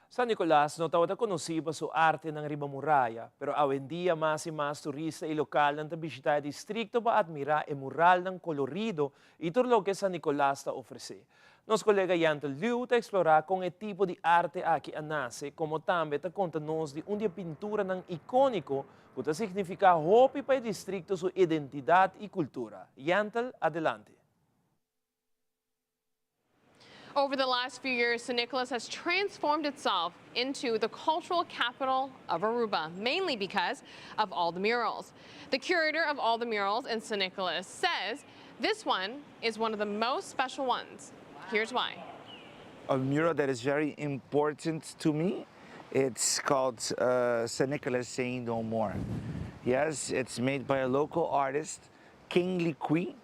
San Nicolas no tabata conoci pa su artenan riba muraya, pero awendia mas y mas turista y localnan ta bishita e districto pa admira e muralnan colorido y tur loke San Nicolas ta ofrece. Nos colega Yantl Liu ta explora con e tipo di arte aki a nace, como tambe ta conta nos di un di e pinturanan iconico cu ta significa hopi pa e districto su identidad y cultura. Yantl, adelante. Over the last few years, San Nicolas has transformed itself into the cultural capital of Aruba, mainly because of all the murals. The curator of all the murals in San Nicolas says this one is one of the most special ones. Here's why. A mural that is very important to me. It's called San Nicolas Saying No More. Yes, it's made by a local artist, King Liqui.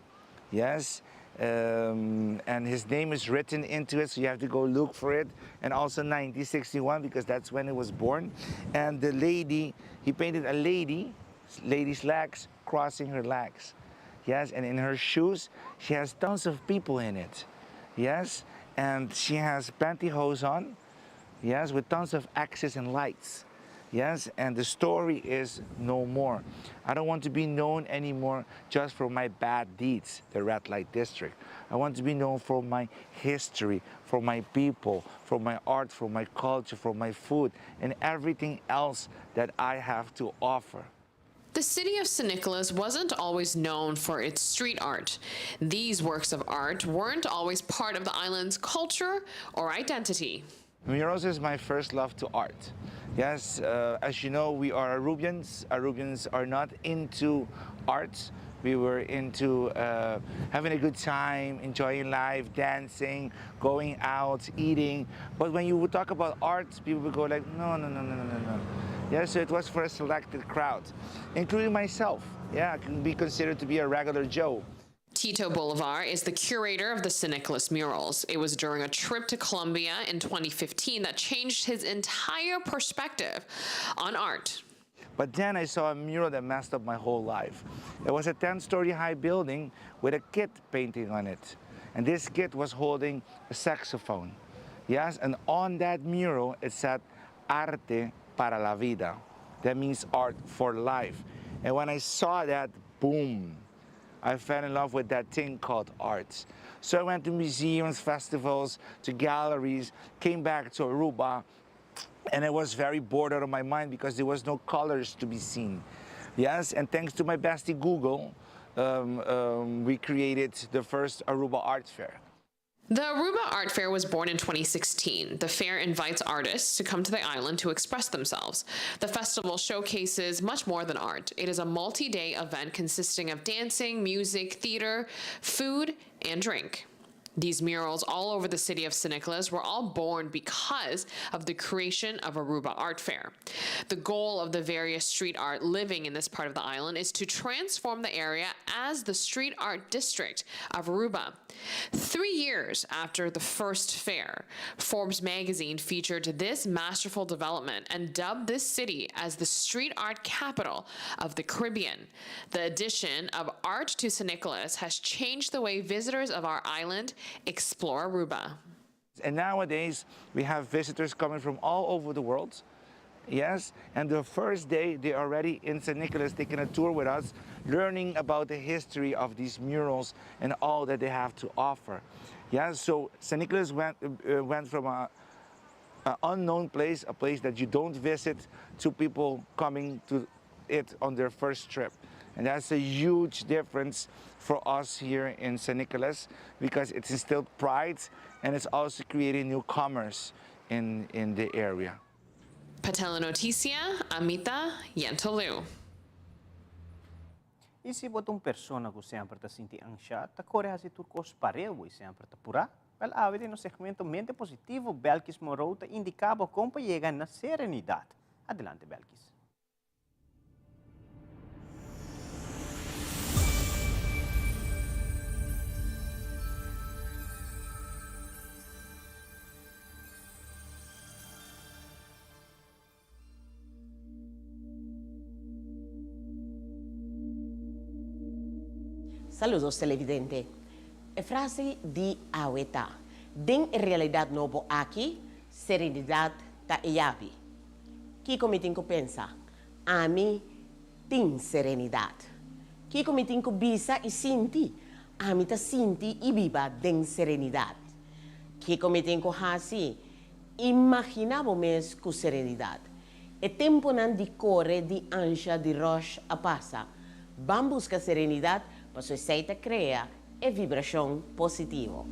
Yes, and his name is written into it, so you have to go look for it. And also 1961, because that's when it was born. And the lady, he painted a lady, lady's legs, crossing her legs. Yes, and in her shoes, she has tons of people in it. Yes, and she has pantyhose on. Yes, with tons of axes and lights. Yes, and the story is no more. I don't want to be known anymore just for my bad deeds, the red light district. I want to be known for my history, for my people, for my art, for my culture, for my food, and everything else that I have to offer. The city of San Nicolas wasn't always known for its street art. These works of art weren't always part of the island's culture or identity. Murals is my first love to art. Yes, as you know, we are Arubians. Arubians are not into art. We were into having a good time, enjoying life, dancing, going out, eating. But when you would talk about art, people would go like, no, no, no, no, no, no, no. Yeah, so it was for a selected crowd, including myself. Yeah, I can be considered to be a regular Joe. Tito Bolivar is the curator of the San Nicolas murals. It was during a trip to Colombia in 2015 that changed his entire perspective on art. But then I saw a mural that messed up my whole life. It was a 10-story high building with a kid painting on it. And this kid was holding a saxophone. Yes, and on that mural it said, Arte para la vida. That means art for life. And when I saw that, boom, I fell in love with that thing called art. So I went to museums, festivals, to galleries, came back to Aruba, and I was very bored out of my mind because there was no colors to be seen. Yes, and thanks to my bestie Google, we created the first Aruba Art Fair. The Aruba Art Fair was born in 2016. The fair invites artists to come to the island to express themselves. The festival showcases much more than art. It is a multi-day event consisting of dancing, music, theater, food, and drink. These murals all over the city of San Nicolas were all born because of the creation of Aruba Art Fair. The goal of the various street art living in this part of the island is to transform the area as the street art district of Aruba. 3 years after the first fair, Forbes magazine featured this masterful development and dubbed this city as the street art capital of the Caribbean. The addition of art to San Nicolas has changed the way visitors of our island explore Aruba. And nowadays, we have visitors coming from all over the world. Yes, and the first day they're already in San Nicolas taking a tour with us, learning about the history of these murals and all that they have to offer. Yeah, so San Nicolas went from a unknown place, a place that you don't visit, to people coming to it on their first trip. And that's a huge difference for us here in San Nicolas, because it's instilled pride and it's also creating new commerce in the area. Pa Telenoticia, ami ta Yentelu. Y si bo ta un persona cu semper ta sinti ansha, ta core haci tur cos pareu y semper ta pura, wel awe den nos segmento Mente Positivo, Belkis Moreau ta indica bo con pa yega na serenidad. Adelante, Belkis. Saludos televidente. E frase di awe ta, Den e realidat nobo aki, serenidat ta e yabi. Kiko mi tin ku pensa? Ami tin serenidat. Kiko mi tin ku bisa i sinti? Ami ta sinti i biba den serenidat. Kiko mi tin ku hasi? Imaginá bo mes ku serenidat. E tempunan di kore, di ansha, di ròsh a pasa. Ban buska serenidat paso esei ta krea e vibrashon positivo.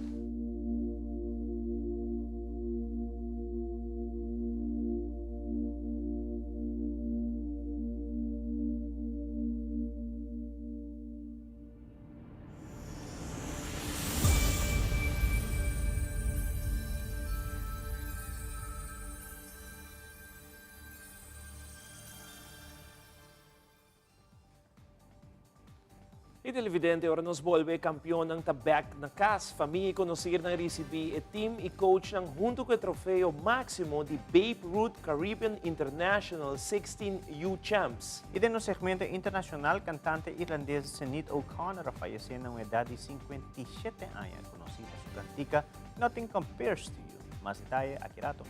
Y televidente, ora nos bolbe, campeonnan ta back na cas. Famia y conocirnan ricibi e team y coachnan hunto cu e trofeo maximo di Babe Ruth Caribbean International 16U Champs. Y den nos segmento internacional, cantante irlandes Sinead O'Connor a fayece na un edad di 57 aña, conoci pa su cantica Nothing Compares to You. Mas detaye aki rato.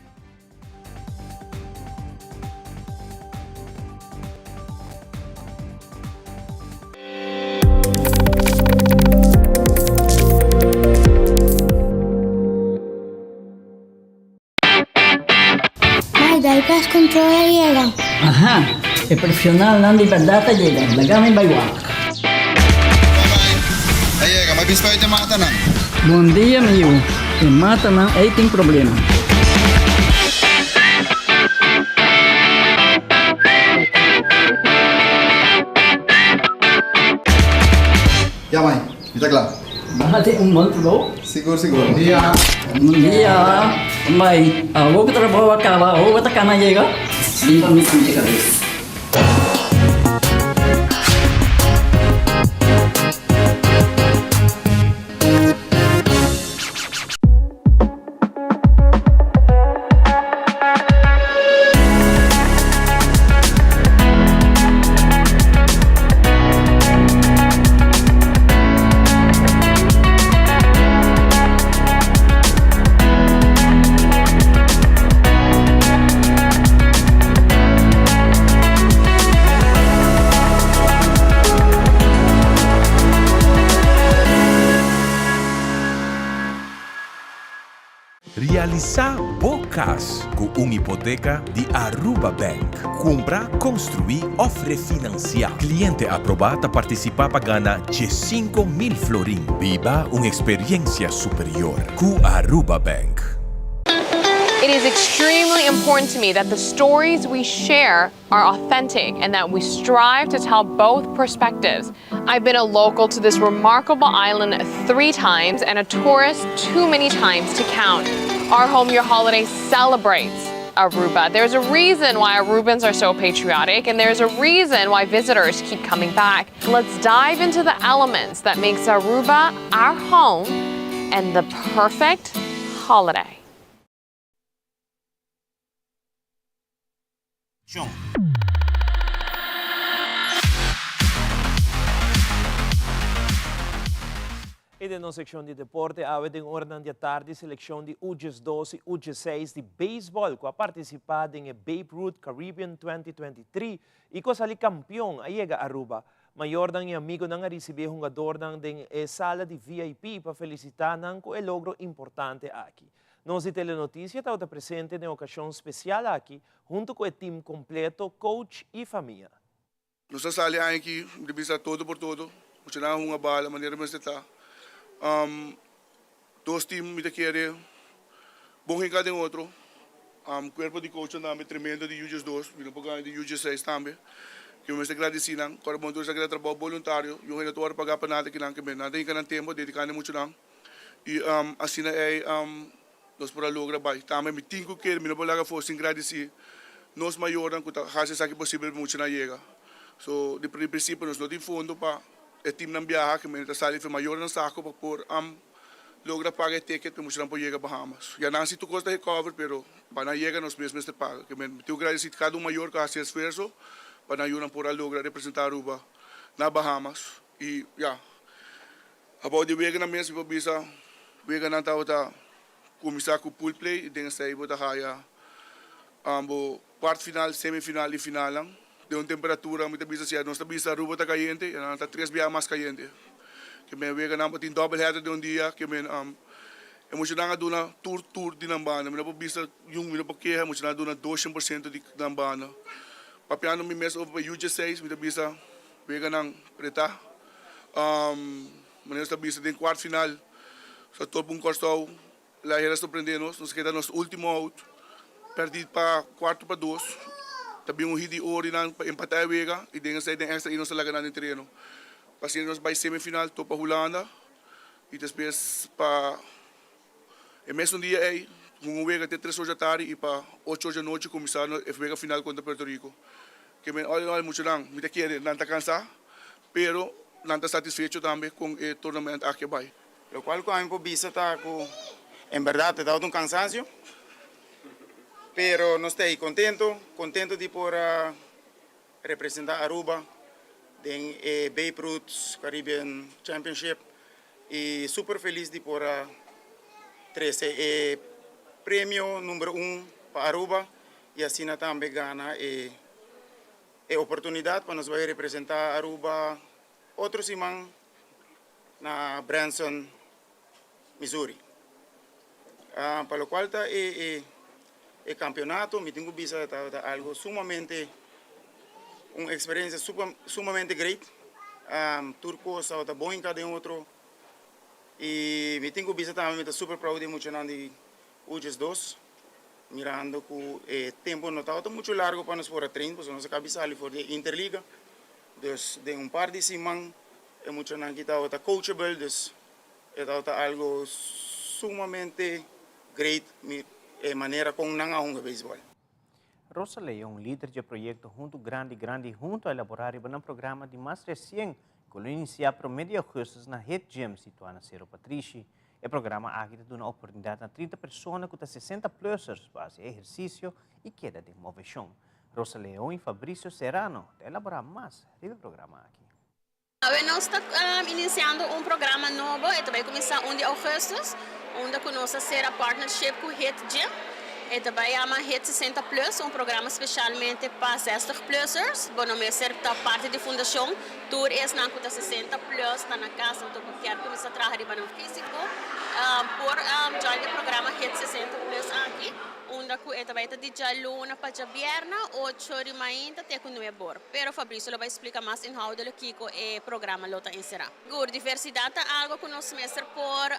Mai, dai pest control a yega. Aha, e profesionalnan di berdad a yega. Laga mi bai wak. A yega, ma bispa e matanan. Bon dia, mi yu. E matanan ei tin problema. Ya mai, mi ta kla. Baha tin un bon trabou. Sigur sigur. Bon dia. Bon dia. Mai, awor ku trabou a kaba, awor bo ta kana yega? Bin pa mi pincha kabes. Realisá bo kas ku un hipoteka di Aruba Bank. Kumpra, konstruí òf refinansiá. Kliente aprobá ta partisipá pa gana 15,000 florin. Biba un eksperensia superior ku Aruba Bank. It is extremely important to me that the stories we share are authentic and that we strive to tell both perspectives. I've been a local to this remarkable island three times and a tourist too many times to count. Our Home Your Holiday celebrates Aruba. There's a reason why Arubans are so patriotic and there's a reason why visitors keep coming back. Let's dive into the elements that makes Aruba our home and the perfect holiday. I den nos sekshon di deporte awe den oranan di atardi selekshon di U 12 i U 16 di beisbòl ku a partisipá den e Babe Ruth Caribbean 2023 i ku a sali kampion a yega Aruba. Mayornan i amigonan a risibí e hungadornan den e sala di VIP pa felisitá nan ku e logro importante aki. Nos di Telenoticia tabata presente den e ocasion special aki hunto cu e team completo, coach y famia. Nos a sali aña aki di bisa todo por todo, muchanan a hunga bala manera mester ta. Dos team mi ta kere bon hinca den otro. Cuerpo di coachnan tambe tremendo di UGS dos, mi no por gana di UGS seis tambe. Ke mi mester gradeci nan. Kòrda bon tur esaki ta trabou boluntario, yo hende ta wòrdu paga pa nada kinan ke nan ta hinca nan tempo dedica na e muchanan. I asina ei nos por a logra bai. Tambe mi tin ku kere, mi no por laga afó sin gradisí nos mayornan ku ta hasi esaki posibel pa muchanan yega. So, di prinsipio nos no tin fondo pa e timnan biaha, ke mester ta sali for e mayornan sako pa por logra paga e ticket pa e muchanan por yega Bahamas. Ya nan si tur kos ta recover, pero pa nan yega nos mes mester paga. Ke mi tin ku gradisí kada un mayor ku a hasi esfuerso pa nan yunan por a logra representá Aruba na Bahamas. I ya. Abou di weganan mes mi por bisa weganan tabata kuminsá ku pool play i den esei bo ta haya bo kwart final, semi final i finalnan den un temperatura mi ta bisa si nos ta bisa Aruba ta kayente i nan ta tres biaha mas kayente. Ke men weganan bo tin double header den un dia ke men e muchanan a duna tur tur di nan banda mi no por bisa yun mi no por keha e muchanan a duna 200% di nan banda. Papiando mi mes over pa U dieseis mi ta bisa Weganan pretá. Manera nos ta bisa den kwart final sa topa un Kòrsou la hera sorprendé nos. Nos keda nos último out pèrdí pa kuarto pa dos. Ta bin un hit di ori nan pa empatá e wega i den esei den èkstra i nos ta laga nan den tereno. Pa asina nos bai semifinal topa Hulanda i despues pa E mesun dia ei, hunga un wega te tres or dja tardi i pa ocho or dja nochi kuminsá e wega final kontra Puerto Rico. Ke men all in all muchanan mi ta kere nan ta kansá, pero nan ta satisfecho tambe kon e tournament aki a bai. Lokual ku ami por bisa ta ku en bèrdat e tabata un kansansio, pero nos ta ei kontento, kontento di por a representá Aruba den e Babe Ruth Caribbean Championship y super feliz di por a trece e premio number un pa Aruba y asina tambe gana e e oportunidad pa nos bay representa Aruba otro siman na Branson, Missouri. Pa locual ta e e campeonato mi tin cu bisa ta algo sumamente un experiencia sumamente great. Tur cos tabata bon hinca den otro y mi tin cu bisa tambe mi ta super proud di e muchanan di Ujes dos mirando cu e tempo no tabata mucho largo pa nos por a train pasobra nos a cabi sali for di e interliga dus den un par di siman e muchanan aki tabata coachable dus e tabata algo sumamente great e manera con nan a hunga beisbol. Rosa Leon, lider dje proyekto Huntu Grandi Grandi Huntu a elaborá riba nan programa di mas resien ku lo inisiá promé di ougùstùs na Hit Gym situá na Sero Patrishi. E programa aki ta duna oportunidat na 30 persona ku ta 60 plussers pa hasi ehersisio i keda den moveshon. Rosa Leon i Fabricio Serrano ta elaborá mas riba e programa aki. Awe nos ta iniciando un programa nobo, e ta bay cuminsa un di augustus, unda cu nos a cera partnership cu Hit Gym. E ta bay yama Hit 60 Plus, un programa specialmente pa zestig plussers. Bo no mester ta parti di fundacion, tur esnan cu ta 60 plus ta na cas anto cu kier cuminsa traha riba nan fisico por join e programa Hit 60 Plus aki, unda cu e ta bay ta di djaluna pa djabierna ocho di mainta te cu nuebor. Pero Fabricio lo bai splica mas inhoudelijk kico e programa lo ta encera. Sigur, diversidad ta algo cu nos mester por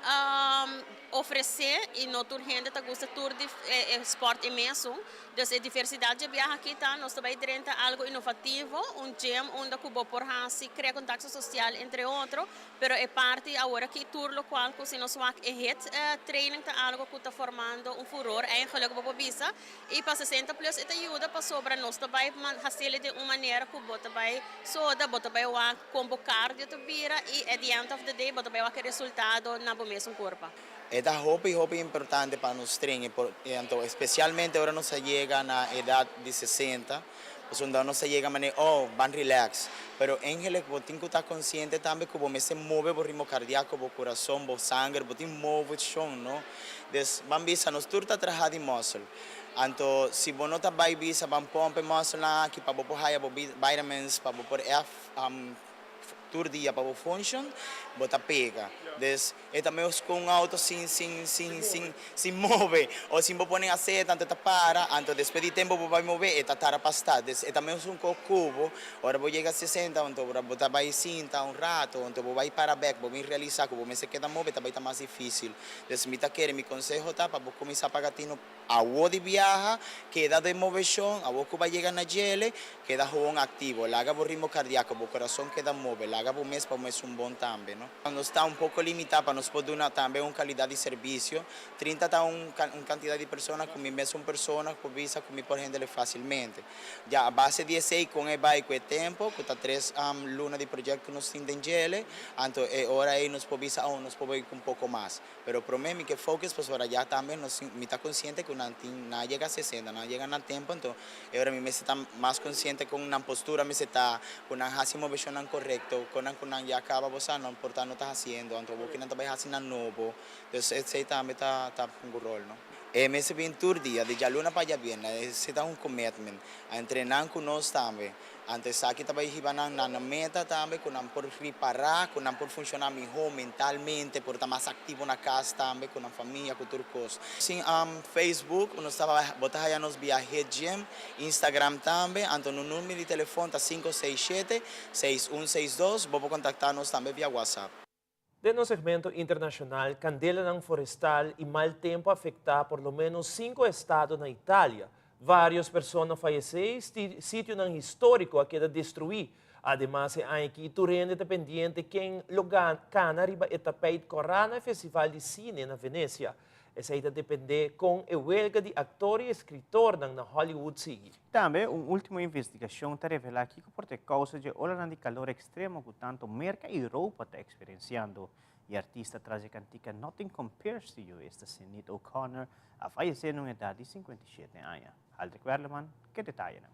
ofrece y no tur hende ta gusta tur e sport e mesun. Dus e diversidad dje biaha aki ta nos ta bai drenta algo innovativo, un gym unda cu bo por haci crea contacto social entre otro, pero e parti awor aki tur locual cu si nos wak e hit training ta algo cu ta formando un furor eigenlijk bo por bisa. I pa 60 plus e ta yuda pasobra nos ta bai hasiel den un manera ku bo ta bai soda, bo ta bai wak kon bo cardio ta bira i at the end of the day bo ta bai wak e resultado na bo mesun kurpa. E ta hopi hopi importante pa nos train e anto especialmente ora nos a yega na edad di 60 pasobra nos a yega manera oh ban relax pero engelek bo tin ku ta consciente tambe ku bo mester move bo ritmo cardiaco bo curason bo sanger bo tin movecion no. Des, ban bisa, nos tur ta traha di muscle. Anto, si bo no ta bai bisa ban pompa e musclenan aki pa bo por haya bo vitamins, pa bo por tur dia pa bo function, bo ta pega. Des, e ta meos cu un auto sin, sin, sin, sin, sin move. O sin bo pone aceta, anto e ta para, anto despues di tempo bo bai move, e ta tara pa start. Des, e ta meos un co cubo, ora bo yega 60, anto ora bo ta bai sinta un rato, anto bo bai para bek, bo bin realisa cu bo mester keda move, ta bai ta mas dificil. Des mi ta kere, mi konseho ta pa bo kuminsá paga tinu awo di biaha, keda den moveshon, awo ku bo a yega na djele, keda howon aktivo, laga bo ritmo kardiako, bo kurason keda move, laga bo mes pa bo mes un bon tambe, no. Nos ta un poko limitá pa nos por duna tambe un kalidat di servisio, 30 ta un un kantidat di persona ku mi mes un persona ku bisa ku mi por hendele fasilmente. Ya a base di esei kon e bai ku e tempo, ku ta tres luna di proyekto nos tin den djele, anto e ora ei nos por bisa oh nos por bai ku un poko mas. Pero promé mi ke focus pasobra ya tambe nos mi ta konsiente ku nan tin nan a yega 60, nan a yega na tempo anto e ora mi mester ta mas konsiente kon nan postura mester ta, ku nan hasi moveshonnan korekto. Konan ku nan ya kaba bo sa nan por ta no ta hasiendo anto bo kinan ta bai hasi nan nobo. Dus esei tambe ta ta hunga un rol no. E mester bin tur dia, di djaluna pa djabièrnè, esei ta un commitment. A entrenan ku nos tambe. Anto esaki ta bai hiba nan na nan meta tambe ku nan por ripará, ku nan por funshoná mihó mentalmente, por ta mas aktivo na kas tambe ku nan famia, ku tur kos. Sin Facebook, nos ta bo ta haya nos via Hit Gym, Instagram tambe, anto nos numero di telefon ta 567 6162, bo por kontaktá nos tambe via WhatsApp. Den nos segmento internacional, candelanan forestal y mal tempo a afecta por lo menos cinco estado na Italia. Varios persona a fayece y sitionan historico a keda destrui. Ademas e aña aki tur hende ta pendiente ken lo cana riba e tapijt cora na e festival di cine na Venecia. Esey ta depende con e welga di actor y escritornan na Hollywood sigui. Tambe, un último investigashon ta revelá kiko por ta e kousa dje olanan di kalor ekstremo ku tantu Merka i Europa ta eksperensiando. E artista tras e kantika Nothing Compares to You, esta Sinead O'Connor, a fayesé na un edat di 57 aña. Aldrich Werleman ke detayenan.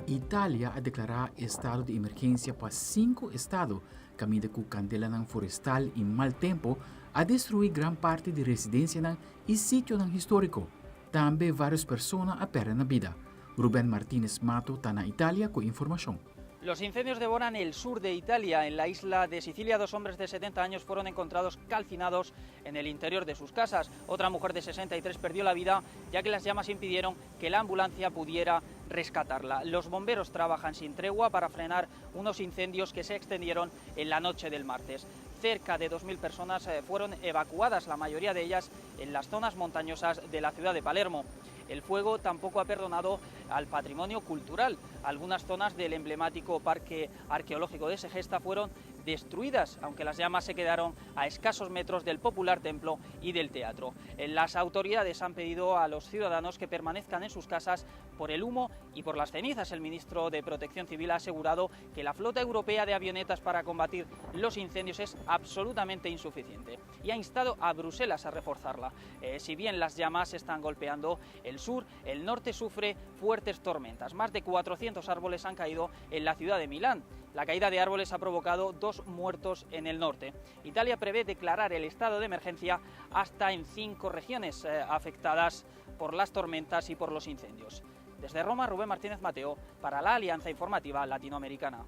Italia a deklará estado di emergensia pa sinku estado kaminda ku kandelanan forestal i mal tempu a destruí gran parti di residensianan i sitionan históriko. Tambe vários persona a pèrdè nan bida. Ruben Martinez Mato ta na Italia ku informashon. Los incendios devoran el sur de Italia. En la isla de Sicilia, dos hombres de 70 años fueron encontrados calcinados en el interior de sus casas. Otra mujer de 63 perdió la vida ya que las llamas impidieron que la ambulancia pudiera rescatarla. Los bomberos trabajan sin tregua para frenar unos incendios que se extendieron en la noche del martes. Cerca de 2.000 personas eh, fueron evacuadas, la mayoría de ellas en las zonas montañosas de la ciudad de Palermo. El fuego tampoco ha perdonado al patrimonio cultural. Algunas zonas del emblemático Parque Arqueológico de Segesta fueron destruidas, aunque las llamas se quedaron a escasos metros del popular templo y del teatro. Las autoridades han pedido a los ciudadanos que permanezcan en sus casas por el humo y por las cenizas. El ministro de Protección Civil ha asegurado que la flota europea de avionetas para combatir los incendios es absolutamente insuficiente y ha instado a Bruselas a reforzarla. Eh, si bien las llamas están golpeando el sur, el norte sufre fuertes tormentas. Más de 400 árboles han caído en la ciudad de Milán. La caída de árboles ha provocado dos muertos en el norte. Italia prevé declarar el estado de emergencia hasta en cinco regiones eh, afectadas por las tormentas y por los incendios. Desde Roma, Rubén Martínez Mateo, para la Alianza Informativa Latinoamericana.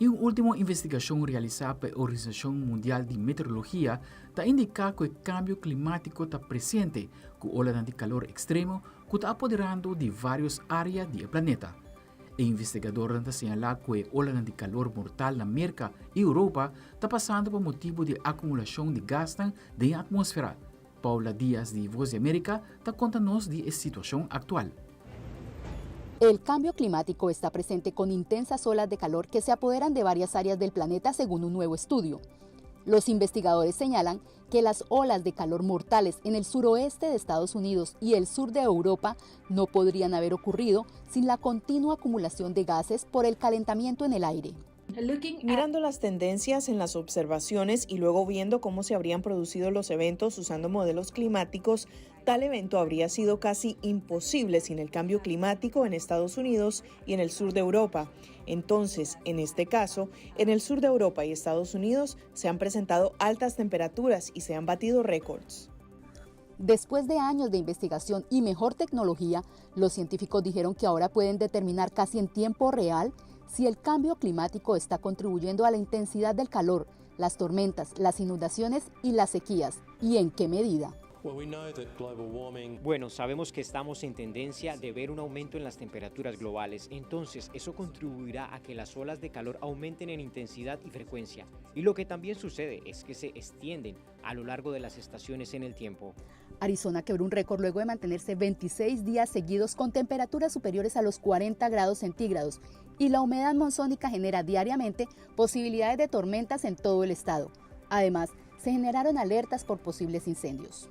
I un último investigashon realisá pa e Organisashon Mundial di Meteorologia ta indiká ku e kambio klimátiko ta presente ku olanan di kalor ekstremo ku ta apoderando di vários área di e planeta. E investigadornan ta señalá ku e olanan di kalor mortal na Merka i Europa ta pasando pa motibu di e akumulashon di gasnan den e atmósfera. Paula Diaz di Voz di America ta konta nos di e situashon aktual. El cambio climático está presente con intensas olas de calor que se apoderan de varias áreas del planeta según un nuevo estudio. Los investigadores señalan que las olas de calor mortales en el suroeste de Estados Unidos y el sur de Europa no podrían haber ocurrido sin la continua acumulación de gases por el calentamiento en el aire. Mirando las tendencias en las observaciones y luego viendo cómo se habrían producido los eventos usando modelos climáticos, tal evento habría sido casi imposible sin el cambio climático en Estados Unidos y en el sur de Europa. Entonces, en este caso, en el sur de Europa y Estados Unidos se han presentado altas temperaturas y se han batido récords. Después de años de investigación y mejor tecnología, los científicos dijeron que ahora pueden determinar casi en tiempo real si el cambio climático está contribuyendo a la intensidad del calor, las tormentas, las inundaciones y las sequías, y en qué medida. Bueno, sabemos que estamos en tendencia de ver un aumento en las temperaturas globales, entonces eso contribuirá a que las olas de calor aumenten en intensidad y frecuencia. Y lo que también sucede es que se extienden a lo largo de las estaciones en el tiempo. Arizona quebró un récord luego de mantenerse 26 días seguidos con temperaturas superiores a los 40 grados centígrados y la humedad monzónica genera diariamente posibilidades de tormentas en todo el estado. Además, se generaron alertas por posibles incendios.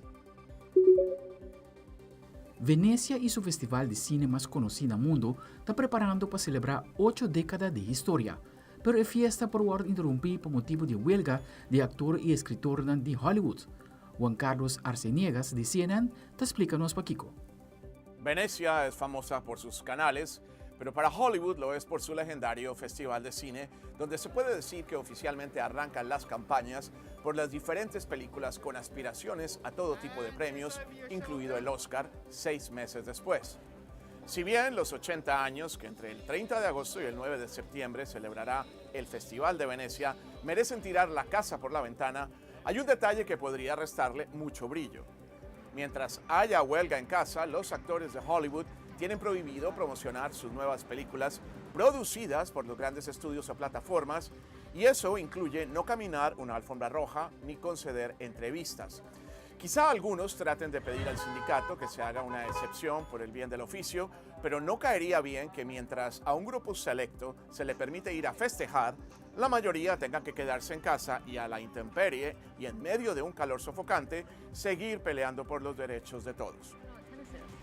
Venecia y su festival di cine mas conoci na mundo ta preparando pa celebra ocho decada di historia. Pero e fiesta por wòrdu interumpí pa motibu di e welga di e aktor i eskritornan di Hollywood. Juan Carlos Arceniegas di CNN ta splika nos pakiko. Venecia es famosa por sus canales, pero para Hollywood lo es por su legendario Festival de Cine, donde se puede decir que oficialmente arrancan las campañas por las diferentes películas con aspiraciones a todo tipo de premios, incluido el Oscar, seis meses después. Si bien los 80 años que entre el 30 de agosto y el 9 de septiembre celebrará el Festival de Venecia merecen tirar la casa por la ventana, hay un detalle que podría restarle mucho brillo. Mientras haya huelga en casa, los actores de Hollywood tienen prohibido promocionar sus nuevas películas producidas por los grandes estudios o plataformas, y eso incluye no caminar una alfombra roja ni conceder entrevistas. Quizá algunos traten de pedir al sindicato que se haga una excepción por el bien del oficio, pero no caería bien que mientras a un grupo selecto se le permite ir a festejar, la mayoría tenga que quedarse en casa y a la intemperie y en medio de un calor sofocante seguir peleando por los derechos de todos.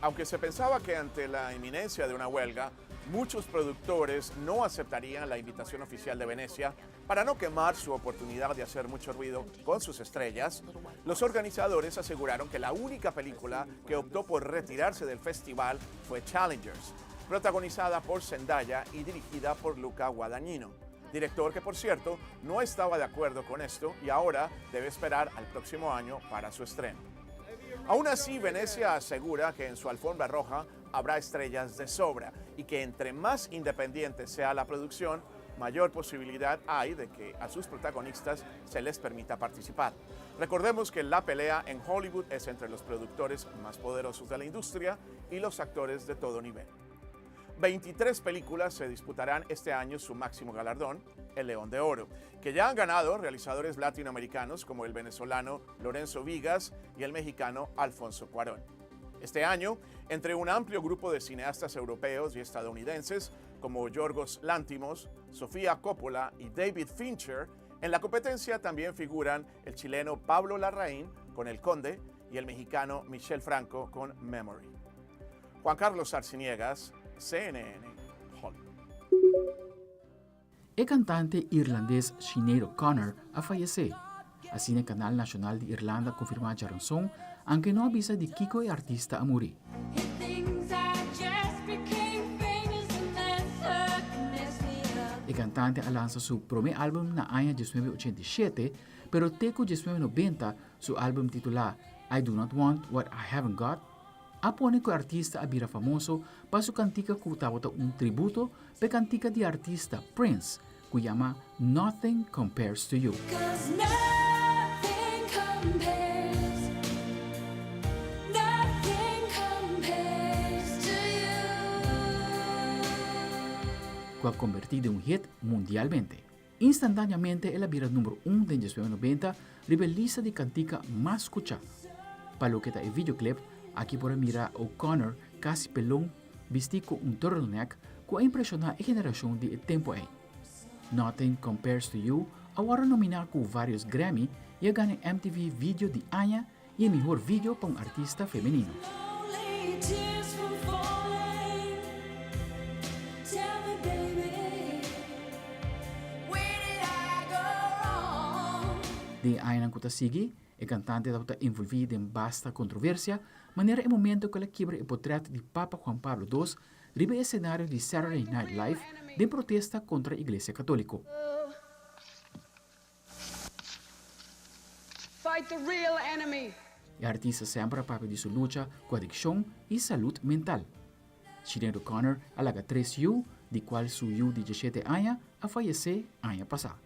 Aunque se pensaba que ante la inminencia de una huelga, muchos productores no aceptarían la invitación oficial de Venecia para no quemar su oportunidad de hacer mucho ruido con sus estrellas, los organizadores aseguraron que la única película que optó por retirarse del festival fue Challengers, protagonizada por Zendaya y dirigida por Luca Guadagnino, director que por cierto no estaba de acuerdo con esto y ahora debe esperar al próximo año para su estreno. Aún así, Venecia asegura que en su alfombra roja habrá estrellas de sobra y que entre más independiente sea la producción, mayor posibilidad hay de que a sus protagonistas se les permita participar. Recordemos que la pelea en Hollywood es entre los productores más poderosos de la industria y los actores de todo nivel. 23 películas se disputarán este año su máximo galardón, el León de Oro, que ya han ganado realizadores latinoamericanos como el venezolano Lorenzo Vigas y el mexicano Alfonso Cuarón. Este año, entre un amplio grupo de cineastas europeos y estadounidenses como Yorgos Lanthimos, Sofía Coppola y David Fincher, en la competencia también figuran el chileno Pablo Larraín con El Conde y el mexicano Michel Franco con Memory. Juan Carlos Arciniegas, CNN, Hollywood. E kantante irlandes Sinéad O'Connor a fayesé. Asina e kanal nashonal di Irlanda a konfirmá djaranson, anke no a bisa di kiko e artista a muri. E kantante a lansa su promé álbum na aña diesnuebe ochenta i shete, pero te ku diesnuebe nobenta su álbum titulá I Do Not Want What I Haven't Got a pone ku e artista a bira famoso pa su kantika ku tabata un tributo pa e kantika di artista Prince ku yama Nothing Compares to You. Ku a kombertí den un hit mundialmente. Instantáneamente el a bira number un den diesnuebe nobenta riba e lista di kantika mas skuchá. Pa loke ta e videoclip, aki por a mira O'Connor kasi pelon bistí ku un turtleneck ku a impreshoná e generashon di e tempu ei. Nothing Compares to You a wòrdu nominá ku vários Grammy i a gana e MTV Video di Aña i e mihor video pa un artista femenino. Den e añanan ku ta sigui, e kantante tabata envolví den basta kontroversia, manera e momento ku el a kibra e potrèt di Papa Juan Pablo dos riba e esenario di Saturday Night Live den protesta kontra Iglesia Katóliko. Fight the real enemy. E artista semper a papia di su lucha ku adikshon i salud mental. Sinead O'Connor a laga tres yu, di kual su yu di diesshete aña a fayesé aña pasá.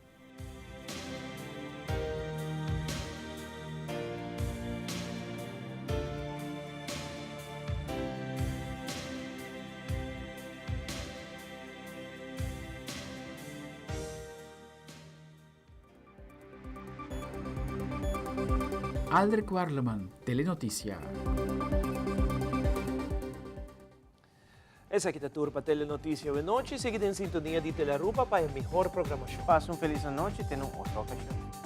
Aldrich Warleman, Telenoticia. Esaki ta tur pa Telenoticia awe nochi. Sigui den sintonia di Telearuba pa e mihor programacion. Pasa un feliz anochi, te na un otro ocasion.